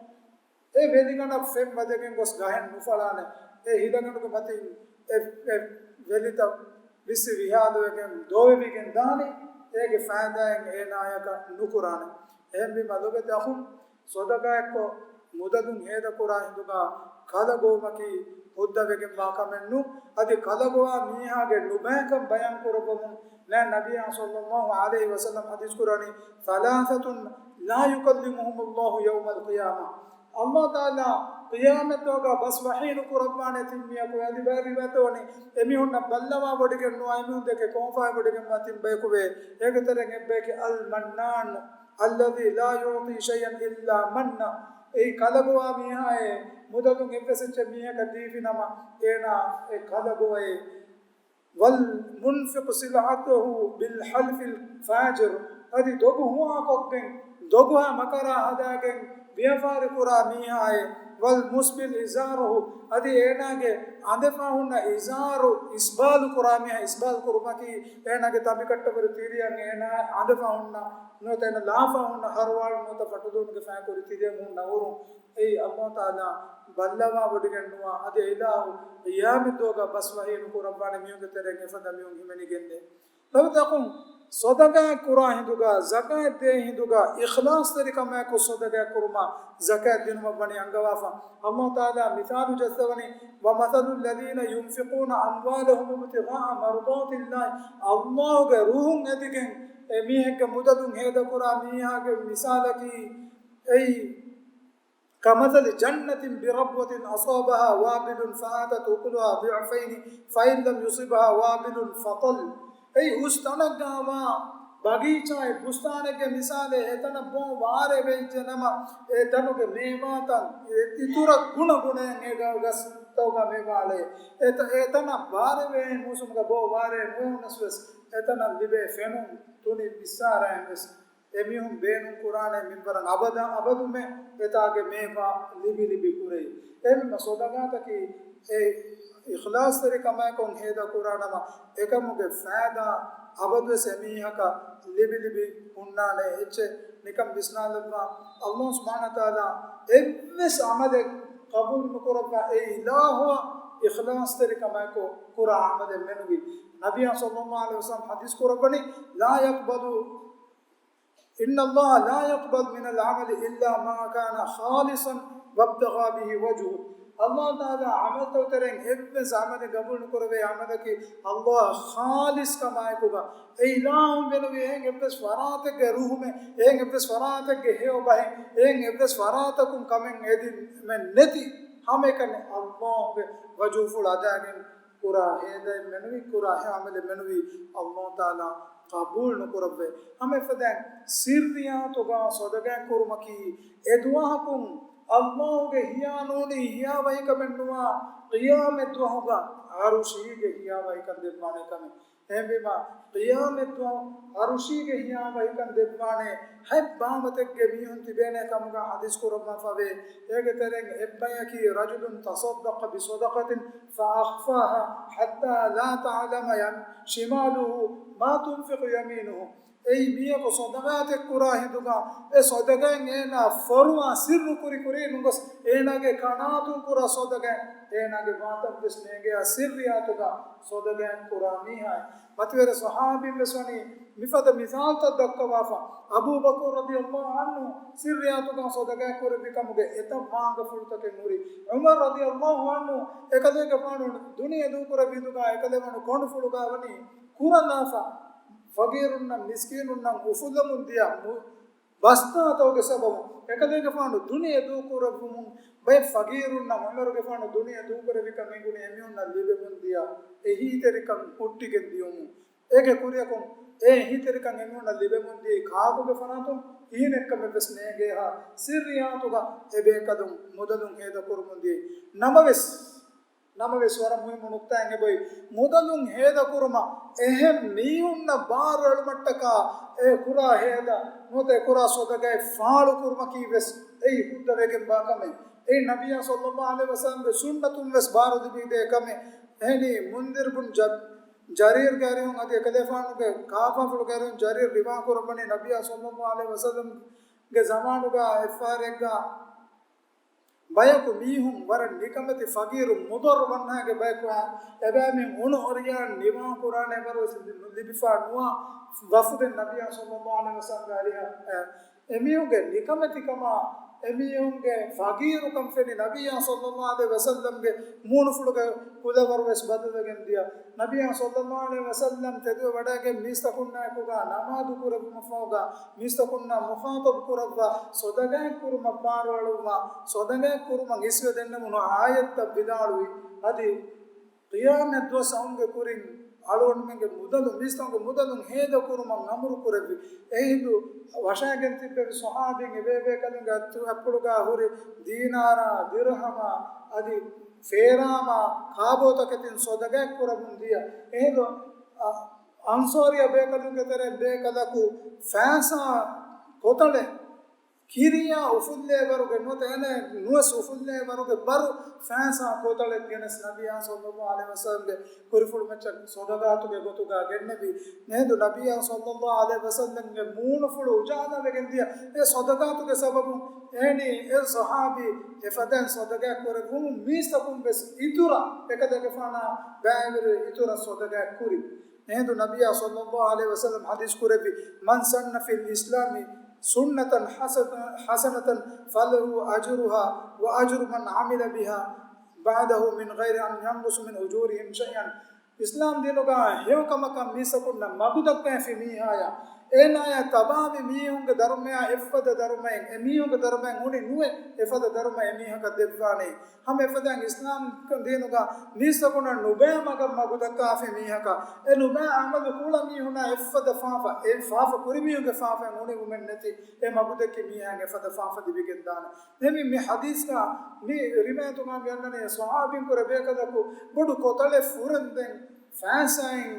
އެ ވެލިގަނޑަށް ފެން ވަދެގެން ގޮސް ގަހެއް ނުފަޅާނެ. އެ ހިލަގަނޑުގެ މަތިން އެ، އެ ވެލިތައް ވިއްސި ވިހާލުވެގެން ދޯވެވިގެން ދާނީ، އޭގެ ފައިދާއެއް އޭނާޔަކަށް ނުކުރާނެ. އެހެންވީމަ ލޮބެތި އަޚުން، ޞަދަޤާތްކޮށް މުދަލުން ހޭދަކުރާ ހިނދުގަ ކަލަ ގޮވުމަކީ ހުއްދަވެގެންވާ ކަމެއް ނޫން. އަދި ކަލަ ގޮވާ މީހާގެ ނުބައިކަން ބަޔާން ކުރައްވަމުން ނަ-، ނަބިއްޔާ ޞައްލައްލާހު ޢަލައިހި ވަސައްލަމް ޙަދީޘް ކުރަނީ، ثلاثة لا يكلمهم الله يوم القيامة. އަލްލާހު ތަޢާލާ ޤިޔާމަތް ދުވަހުގަ ބަސް ވަޙީ ނުކުރައްވާނެ ތިން މީހަކު. އަދި ބައެއް ރިވާޔަތު ވަނީ، އެމީހުންނަށް ބައްލަވާ ވޮޑިގެން ނުވާ، އެމީހުން ދެކެ ކޮންފައި ވޮޑިގެންވާ ތިން ބަޔަކު ވޭ. އޭގެ ތެރެއިން އެއްބަޔަކީ އަލް މަންނާން، الذي لا يعطي شيئا إلا منا. އެއީ ކަލަ ގޮވާ މީހާއޭ، މުދަލުން އެއްވެސް އެއްޗެއް މީހަކަށް ދީފި ނަމަ، އޭނާ އެ ކަލަ ގޮވައޭ. والمنفق سلعته بالحلف الفاجر. އަދި ދޮގު ހުވާކޮށްގެން، ދޮގުހާ މަކަރާ ހަދާގެން ވިޔަފާރި ކުރާ މީހާއޭ. والمسبل إزاره. އަދި އޭނާގެ އަނދެފަ ހުންނަ އިޒާރު އިސްބާލު ކުރާ މީހާ، އިސްބާލު ކުރުމަކީ އޭނާގެ ތަނބިކައްޓަވަރު ތިރިއަށް އޭނާ އަނދެފަ ހުންނަ، ނުވަތަ އޭނާ ލާފަ ހުންނަ ހަރުވާޅު ނުވަތަ ފަޓުލޫނުގެ ފައިކުރި ތިރިއަށް ހުންނަ ހުރުން. އެއީ އަލްލާހު ތަޢާލާ ބައްލަވާ ވޮޑިގެން ނުވާ، އަދި އިލާހު ޤިޔާމަތް ދުވަހުގަ ބަސް ވަޙީ ނުކުރައްވާނެ މީހުންގެ ތެރެއިން އެފަދަ މީހުން ހިމެނިގެންދޭ. ރަބިތަކުން ޞަދަޤާތް ކުރާ ހިނދުގަ، ޒަކާތް ދޭ ހިނދުގަ، އިޚްލާޞްތެރިކަމާއެކު ޞަދަޤާތް ކުރުމަށް ޒަކާތް ދިނުމަށް ވަނީ އަންގަވާފަ. އަލްލާހު ތަޢާލާ މިސާލު ޖައްސަވަނީ، ومثل الذين ينفقون أموالهم ابتغاء مرضات الله. އަލްލާހުގެ ރުހުން އެދިގެން އެ މީހެއްގެ މުދަލުން ހޭދަކުރާ މީހާގެ މިސާލަކީ އެއީ، كمثل جنة بربوة أصابها وابل فآتت أكلها ضعفين فإن لم يصبها وابل فطل. އެއީ ހުސް ތަނަށްގަވާ ބަގީޗާއެއް، ބުސްތާނެއްގެ މިސާލެއް. އެތަނަށް ބޯ ވާރޭ ވެއްޖެ ނަމަ، އެ ތަނުގެ މޭވާތައް އިތުރަށް ގުނަގުނައިން އެ ގަ-، ގަސްތަކުގަ މޭވާ އަޅައޭ. އެ ތަ-، އެތަނަށް ވާރޭ ވޭ މޫސުމުގަ ބޯ ވާރޭ ނުވެވުނަސް ވެސް، އެތަނަށް ލިބޭ ފެނުން ތުނި ވިއްސާރައިން ވެސް އެމީހުން ބޭނުން ކުރާނެ މިންވަރަށް އަބަދަށް އަބަދުމެ އެތާގެ މޭވާ ލިބި ލިބި ކުރެވި. އެހެންވީމަ ޞަދަޤާތަކީ އެ އިޚްލާޞްތެރިކަމާއެކު ހޭދަ ކުރާ ނަމަ، އެކަމުގެ ފައިދާ އަބަދުވެސް އެމީހަކަށް ލިބި ލިބި ހުންނާނެ. އެއްޗެއް ނިކަން ވިސްނާލައްވާ، އަލްލާހު ސުބްޙާނަހު ވަތަޢާލާ އެއްވެސް ޢަމަލެއް ޤަބޫލު ނުކުރައްވާ، އެ އިލާހުއަށް އިޚްލާޞްތެރިކަމާއެކު ކުރާ ޢަމަލެއް މެނުވީ. ނަބިއްޔާ ޞައްލައްލާހު ޢަލައިހި ވަސައްލަމް ޙަދީޘް ކުރައްވަނީ، لا يقبل إن الله لا يقبل من العمل إلا ما كان خالصا وابتغى به وجهه. އަލްލާހު ތަޢާލާ ޢަމަލުތަކުގެ ތެރެއިން އެއްވެސް ޢަމަލެއް ޤަބޫލު ނުކުރެވޭ ޢަމަލަކީ އަލްލާހަށް ޚާލިޞް ކަމާއެކުގަ، އެ އިލާހުން މެނުވީ އެހެން އެއްވެސް ފަރާތެއްގެ ރުހުމެއް، އެހެން އެއްވެސް ފަރާތެއްގެ ހެޔޮ ބަހެއް، އެހެން އެއްވެސް ފަރާތަކުން ކަމެއް އެދިމެއް ނެތި ހަމައެކަނި އަލްލާހުގެ ވަޖުހުފުޅު އަދާގެން ކުރާ ހޭދައެއް މެނުވީ، ކުރާ ހެޔޮ ޢަމަލެއް މެނުވީ، އަލްލާހު ތަޢާލާ ޤަބޫލު ނުކުރައްވޭ. ހަމައެފަދައިން ސިއްރިއްޔާތުގަ ޞަދަޤާތް ކުރުމަކީ، އެ ދުވަހަކުން އަލްލާހުގެ ހިޔާ ނޫނީ ހިޔާވަހިކަމެއް ނުވާ، ޤިޔާމަތް ދުވަހުގަ ޢަރުޝީގެ ހިޔާވަހިކަން ދެއްވާނެ ކަމެއް. އެހެންވީމަ، ޤިޔާމަތް ދުވަހު ޢަރުޝީގެ ހިޔާވަހިކަން ދެއްވާނެ ހަތް ބާވަތެއްގެ މީހުން ތިބޭނެ ކަމުގަ ޙަދީޘް ކުރައްވާފަވޭ. އޭގެ ތެރެއިން އެއްބަޔަކީ، رجل تصدق بصدقة فأخفاها حتى لا تعلم يم-، شماله ما تنفق يمينه. އެއީ މީހަކު ޞަދަޤާތެއް ކުރާ ހިނދުގަ، އެ ޞަދަޤާތް އޭނާ ފޮރުވާ ސިއްރު ކުރި ކުރީ ނުގޮސް، އޭނާގެ ކަނާތުން ކުރާ ޞަދަޤާތް އޭނާގެ ވާތަށްވެސް ނޭނގެޔާ ސިއްރިއްޔާތުގަ ޞަދަޤާތް ކުރާ މީހާއެއް. މަތިވެރި ޞަޙާބީން ވެސް ވަނީ މިފަދަ މިސާލުތައް ދައްކަވާފަ. އަބޫބަކުރު ރަޟިޔަﷲ ޢަންހު ސިއްރިއްޔާތުގަ ޞަދަޤާތް ކުރެއްވި ކަމުގެ އެތައް މާގަފުޅުތަކެއް ހުރި. ޢުމަރު ރަޟިޔަﷲ ޢަންހު އެކަލޭގެފާނު ދުނިޔެ ދޫކުރެއްވި ހިނދުގަ އެކަލޭގެފާނު ކޮނޑުފުޅުގަ ވަނީ ކުރަނާފަ، ފަގީރުންނަށް މިސްކީނުންނަށް އުފުލަމުން ދިޔަ މު-، ބަސްތާތަކުގެ ސަބަބުން އެކަލޭގެފާނު ދުނިޔެ ދޫކުރެއްވުމުން ބައެއް ފަގީރުންނަށް ޢުމަރުގެފާނު ދުނިޔެ ދޫކުރެއްވިކަން އެނގުނީ އެމީހުންނަށް ލިބެމުން ދިޔަ އެހީތެރިކަން ހުއްޓިގެން ދިޔުމުން. އޭގެ ކުރިއަކުން އެ އެހީތެރިކަން އެމީހުންނަށް ލިބެމުން ދިޔައީ ކާކުގެ ފަރާތުން ކިހިނެއްކަމެއްވެސް ނޭނގޭހާ ސިއްރިއްޔާތުގަ އެބޭކަލުން މުދަލުން ހޭދަކުރުމުން ދިޔައީ. ނަމަވެސް، ނަމަވެސް ވަރަށް މުހިއްމު ނުކްތާއެއް އެބޮތް. މުދަލުން ހޭދަކުރުމަށް އެހެން މީހުންނަށް ބާރު އެޅުމަށްޓަކާ އެ ކުރާ ހޭދަ ނުވަތަ އެ ކުރާ ޞަދަޤާތް ފާޅު ކުރުމަކީ ވެސް އެއީ ހުއްދަވެގެންވާ ކަމެއް. އެއީ ނަބިއްޔާ ޞައްލައްލާހު ޢަލައިހި ވަސައްލަމްގެ ސުންނަތުން ވެސް ބާރު ލިބިދޭ ކަމެއް. އެހެނީ މުންޛިރު ބުން ޖަ-، ޖަރީރުގެ އަރިހުން އަދި އެކަލޭފާނުގެ ކާފާފުޅުގެ އަރިހުން ޖަރީރު ރިވާ ކުރައްވަނީ ނަބިއްޔާ ޞައްލައްލާހު ޢަލައިހި ވަސައްލަމްގެ ޒަމާނުގަ އެއްފަހަރެއްގަ ބަޔަކު މީހުން ވަރަށް ނިކަމެތި ފަގީރު މުޟައްރު ވަންހާގެ ބަޔަކު އެބައިމީހުން އުނު އޮރިޔާން ނިވާ ކުރާނެ ވަރު ލިބިފަ ނުވާ ވަފުދެއް ނަބިއްޔާ ޞައްލައްލާހު ޢަލައިހި ވަސައްލަމްގެ އަރިހަށް އެ-، އެމީހުންގެ ނިކަމެތިކަމާ އެމީހުންގެ ފަގީރުކަން ފެނި ނަބިއްޔާ ޞައްލައްލާހު ޢަލައިހި ވަސައްލަމްގެ މޫނުފުޅުގެ ކުލަވަރު ވެސް ބަދަލުވެގެން ދިޔަ. ނަބިއްޔާ ޞައްލައްލާހު ޢަލައިހި ވަސައްލަމް ތެދުވެވަޑައިގެން މީސްތަކުންނާއެކުގަ ނަމާދު ކުރެއްވުމަށްފަހުގަ މީސްތަކުންނާ މުޚާޠަބު ކުރައްވާ ޞަދަޤާތް ކުރުމަށް ބާރުއެޅުއްވާ، ޞަދަޤާތް ކުރުމަށް އިސްވެ ދެންނެވުނު އާޔަތްތައް ވިދާޅުވި. އަދި ޤިޔާމަތް ދުވަސް އައުމުގެ ކުރިން އަޅުގަނޑުމެންގެ މުދަލު، މީސްތަކުންގެ މުދަލުން ހޭދަ ކުރުމަށް އަމުރު ކުރެއްވި. އެހިނދު ވަށައިގެން ތިއްބެވި ޞަޙާބީން އެބޭބޭކަލުންގެ އަތްޕުޅުގަ ހުރި ދީނާރާ، ދިރުހަމާ، އަދި ފޭރާމާ، ކާބޯތަކެތިން ޞަދަޤާތް ކުރަމުން ދިޔަ. އެހިނދު، އަ، އަންޞާރިއްޔާ ބޭކަލުންގެ ތެރެއިން ބޭކަލަކު ފައިސާ ކޮތަޅެއް ކިރިޔާ އުފުއްލޭވަރުގެ ނުވަތަ އެނެއް ނުވެސް އުފުއްލޭވަރުގެ ބަރު ފައިސާ ކޮތަޅެއް ގެނެސް ނަބިއްޔާ ޞައްލައްލާހު ޢަލައިހި ވަސައްލަމްގެ ކުރިފުޅު މައްޗަށް ޞަދަޤާތުގެ ގޮތުގަ ގެންނެވި. އެހިނދު ނަބިއްޔާ ޞައްލައްލާހު ޢަލައިހި ވަސައްލަމްގެ މޫނުފުޅު އުޖާލާވެގެން ދިޔަ އެ ޞަދަޤާތުގެ ސަބަބުން އެހެނީ އެ ޞަޙާބީ އެފަދައިން ޞަދަޤާތް ކުރެއްވުމުން މީސްތަކުން ވެސް އިތުރަށް އެކަލޭގެފާނާ ބައިވެރި އިތުރަށް ޞަދަޤާތް ކުރި. އެހިނދު ނަބިއްޔާ ޞައްލައްލާހު ޢަލައިހި ވަސައްލަމް ޙަދީޘް ކުރެއްވި، "من سن في الإسلام سنة حسنة، حسنة فله أجرها وأجر من عمل بها بعده من غير أن ينقص من أجورهم شيئا." އިސްލާމް ދީނުގަ ހެޔޮ ކަމަކަށް މީސްތަކުންނަށް މަގު ދައްކައިފި މީހާޔާ، އޭނާޔާ ތަބާވި މީހުންގެ ދަރުމަޔާ އެއްފަދަ ދަރުމައެއް، އެމީހުންގެ ދަރުމައެއް އުނި ނުވެ، އެފަދަ ދަރުމަ އެމީހަކަށް ދެއްވާނެ. ހަމަ އެފަދައިން އިސްލާމް ދީނުގަ މީސްތަކުންނަށް ނުބައި މަގަށް މަގު ދައްކާފި މީހަކަށް، އެ ނުބައި އަމަލު ކުޅަ މީހުނާ އެއްފަދަ ފާފަ، އެ ފާފަ ކުރި މީހުންގެ ފާފައެއް އުނިވުމެއް ނެތި، އެ މަގު ދެއްކި މީހާއަށް އެފަދަ ފާފަ ލިބިގެންދާނެ. ދެން މި ޙަދީޘްގަ މި ރިވާޔަތުގަ މި އަންނަނީ ޞަޙާބީން ކުރެ ބޭކަލަކު ބޮޑު ކޮތަޅެއް ފުރެންދެން ފައިސާއިން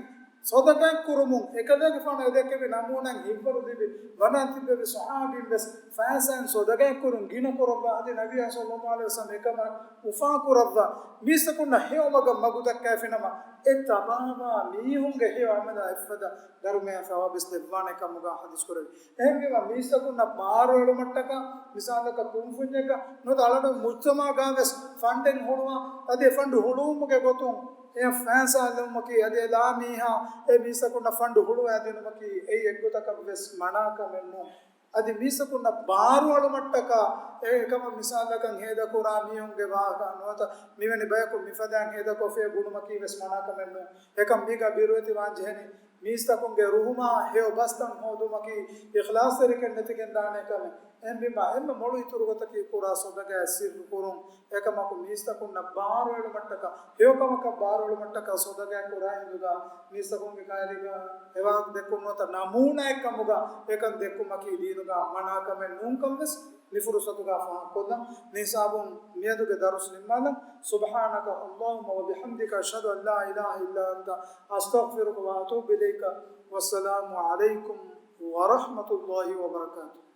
ޞަދަޤާތް ކުރުމުން އެކަލޭގެފާނު އެދެއްކެވި ނަމޫނާއިން ހިއްވަރު ލިބި ވަނާ ތިއްބެވި ޞަޙާބީން ވެސް ފައިސާއިން ޞަދަޤާތް ކުރުން ގިނަ ކުރައްވާ އަދި ނަބިއްޔާ ޞައްލައްލާހު ޢަލައިހި ވަސައްލަމް އެކަމަށް އުފާ ކުރައްވާ މީސްތަކުންނަށް ހެޔޮ މަގަށް މަގު ދައްކައިފިނަމަ އެ ތަބާވާ މީހުންގެ ހެޔޮ ޢަމަލާ އެއްފަދަ ދަރުމަޔާ ސަވާބެސް ދެއްވާނެ ކަމުގަ ޙަދީޘް ކުރެވި. އެހެންވީމަ މީސްތަކުންނަށް ބާރުއެޅުމަށްޓަކާ މިސާލަކަށް ކުންފުންޏެއްގަ ނުވަތަ އަޅަނޑު މުޖްތަމަޢުގަ ވެސް ފަންޑެއް ހުޅުވާ އަދި އެ ފަންޑު ހުޅުވުމުގެ ގޮތުން އެ ފައިސާ ލެއްވުމަކީ އަދި އެ ލާ މީހާ އެ މީސްތަކުންނަށް ފަންޑު ހުޅުވައިދިނުމަކީ އެއީ އެއްގޮތަކަށް ވެސް މަނާ ކަމެއް ނޫން. އަދި މީސްތަކުންނަށް ބާރުއަޅުމަށްޓަކާ އެކަމަށް މިސާލަކަށް ހޭދަކުރާ މީހުންގެ ވާހަކަ ނުވަތަ މިވެނި ބަޔަކު މިފަދައިން ހޭދަކޮށްފި ބުނުމަކީ ވެސް މަނާ ކަމެއް ނޫން. އެކަމް މީގަ ބިރުވެތިވާން ޖެހެނީ މީސްތަކުންގެ ރުހުމާ ހެޔޮ ބަސްތައް ހޯދުމަކީ އިޚްލާޞްތެރިކަން ނެތިގެންދާނެ ކަމެއް. އެހެންވީމާ، އެންމެ މޮޅު އިތުރު ގޮތަކީ ކުރާ ޞަދަޤާތް ސިއްރު ކުރުން. އެކަމަކު މީސްތަކުންނަށް ބާރުއެޅުމަށްޓަކާ، ހެޔޮކަމަކަށް ބާރުއެޅުމަށްޓަކާ ޞަދަޤާތް ކުރާ ހިނދުގަ މީސްތަކުންގެ ކައިރީގަ އެވާހަކަ ދެއްކުން ނުވަތަ ނަމޫނާއެއްކަމުގަ އެކަން ދެއްކުމަކީ ދީނުގަ މަނާކަމެއް ނޫންކަން ވެސް މި ފުރުޞަތުގަ ފާހަގަކޮށްލަން. މިހިސާބުން މިއަދުގެ ދަރުސް ނިންމާލަން. سبحانك اللهم وبحمدك، أشهد أن لا إله إلا أنت، أستغفرك وأتوب إليك. والسلام عليكم ورحمة الله وبركاته.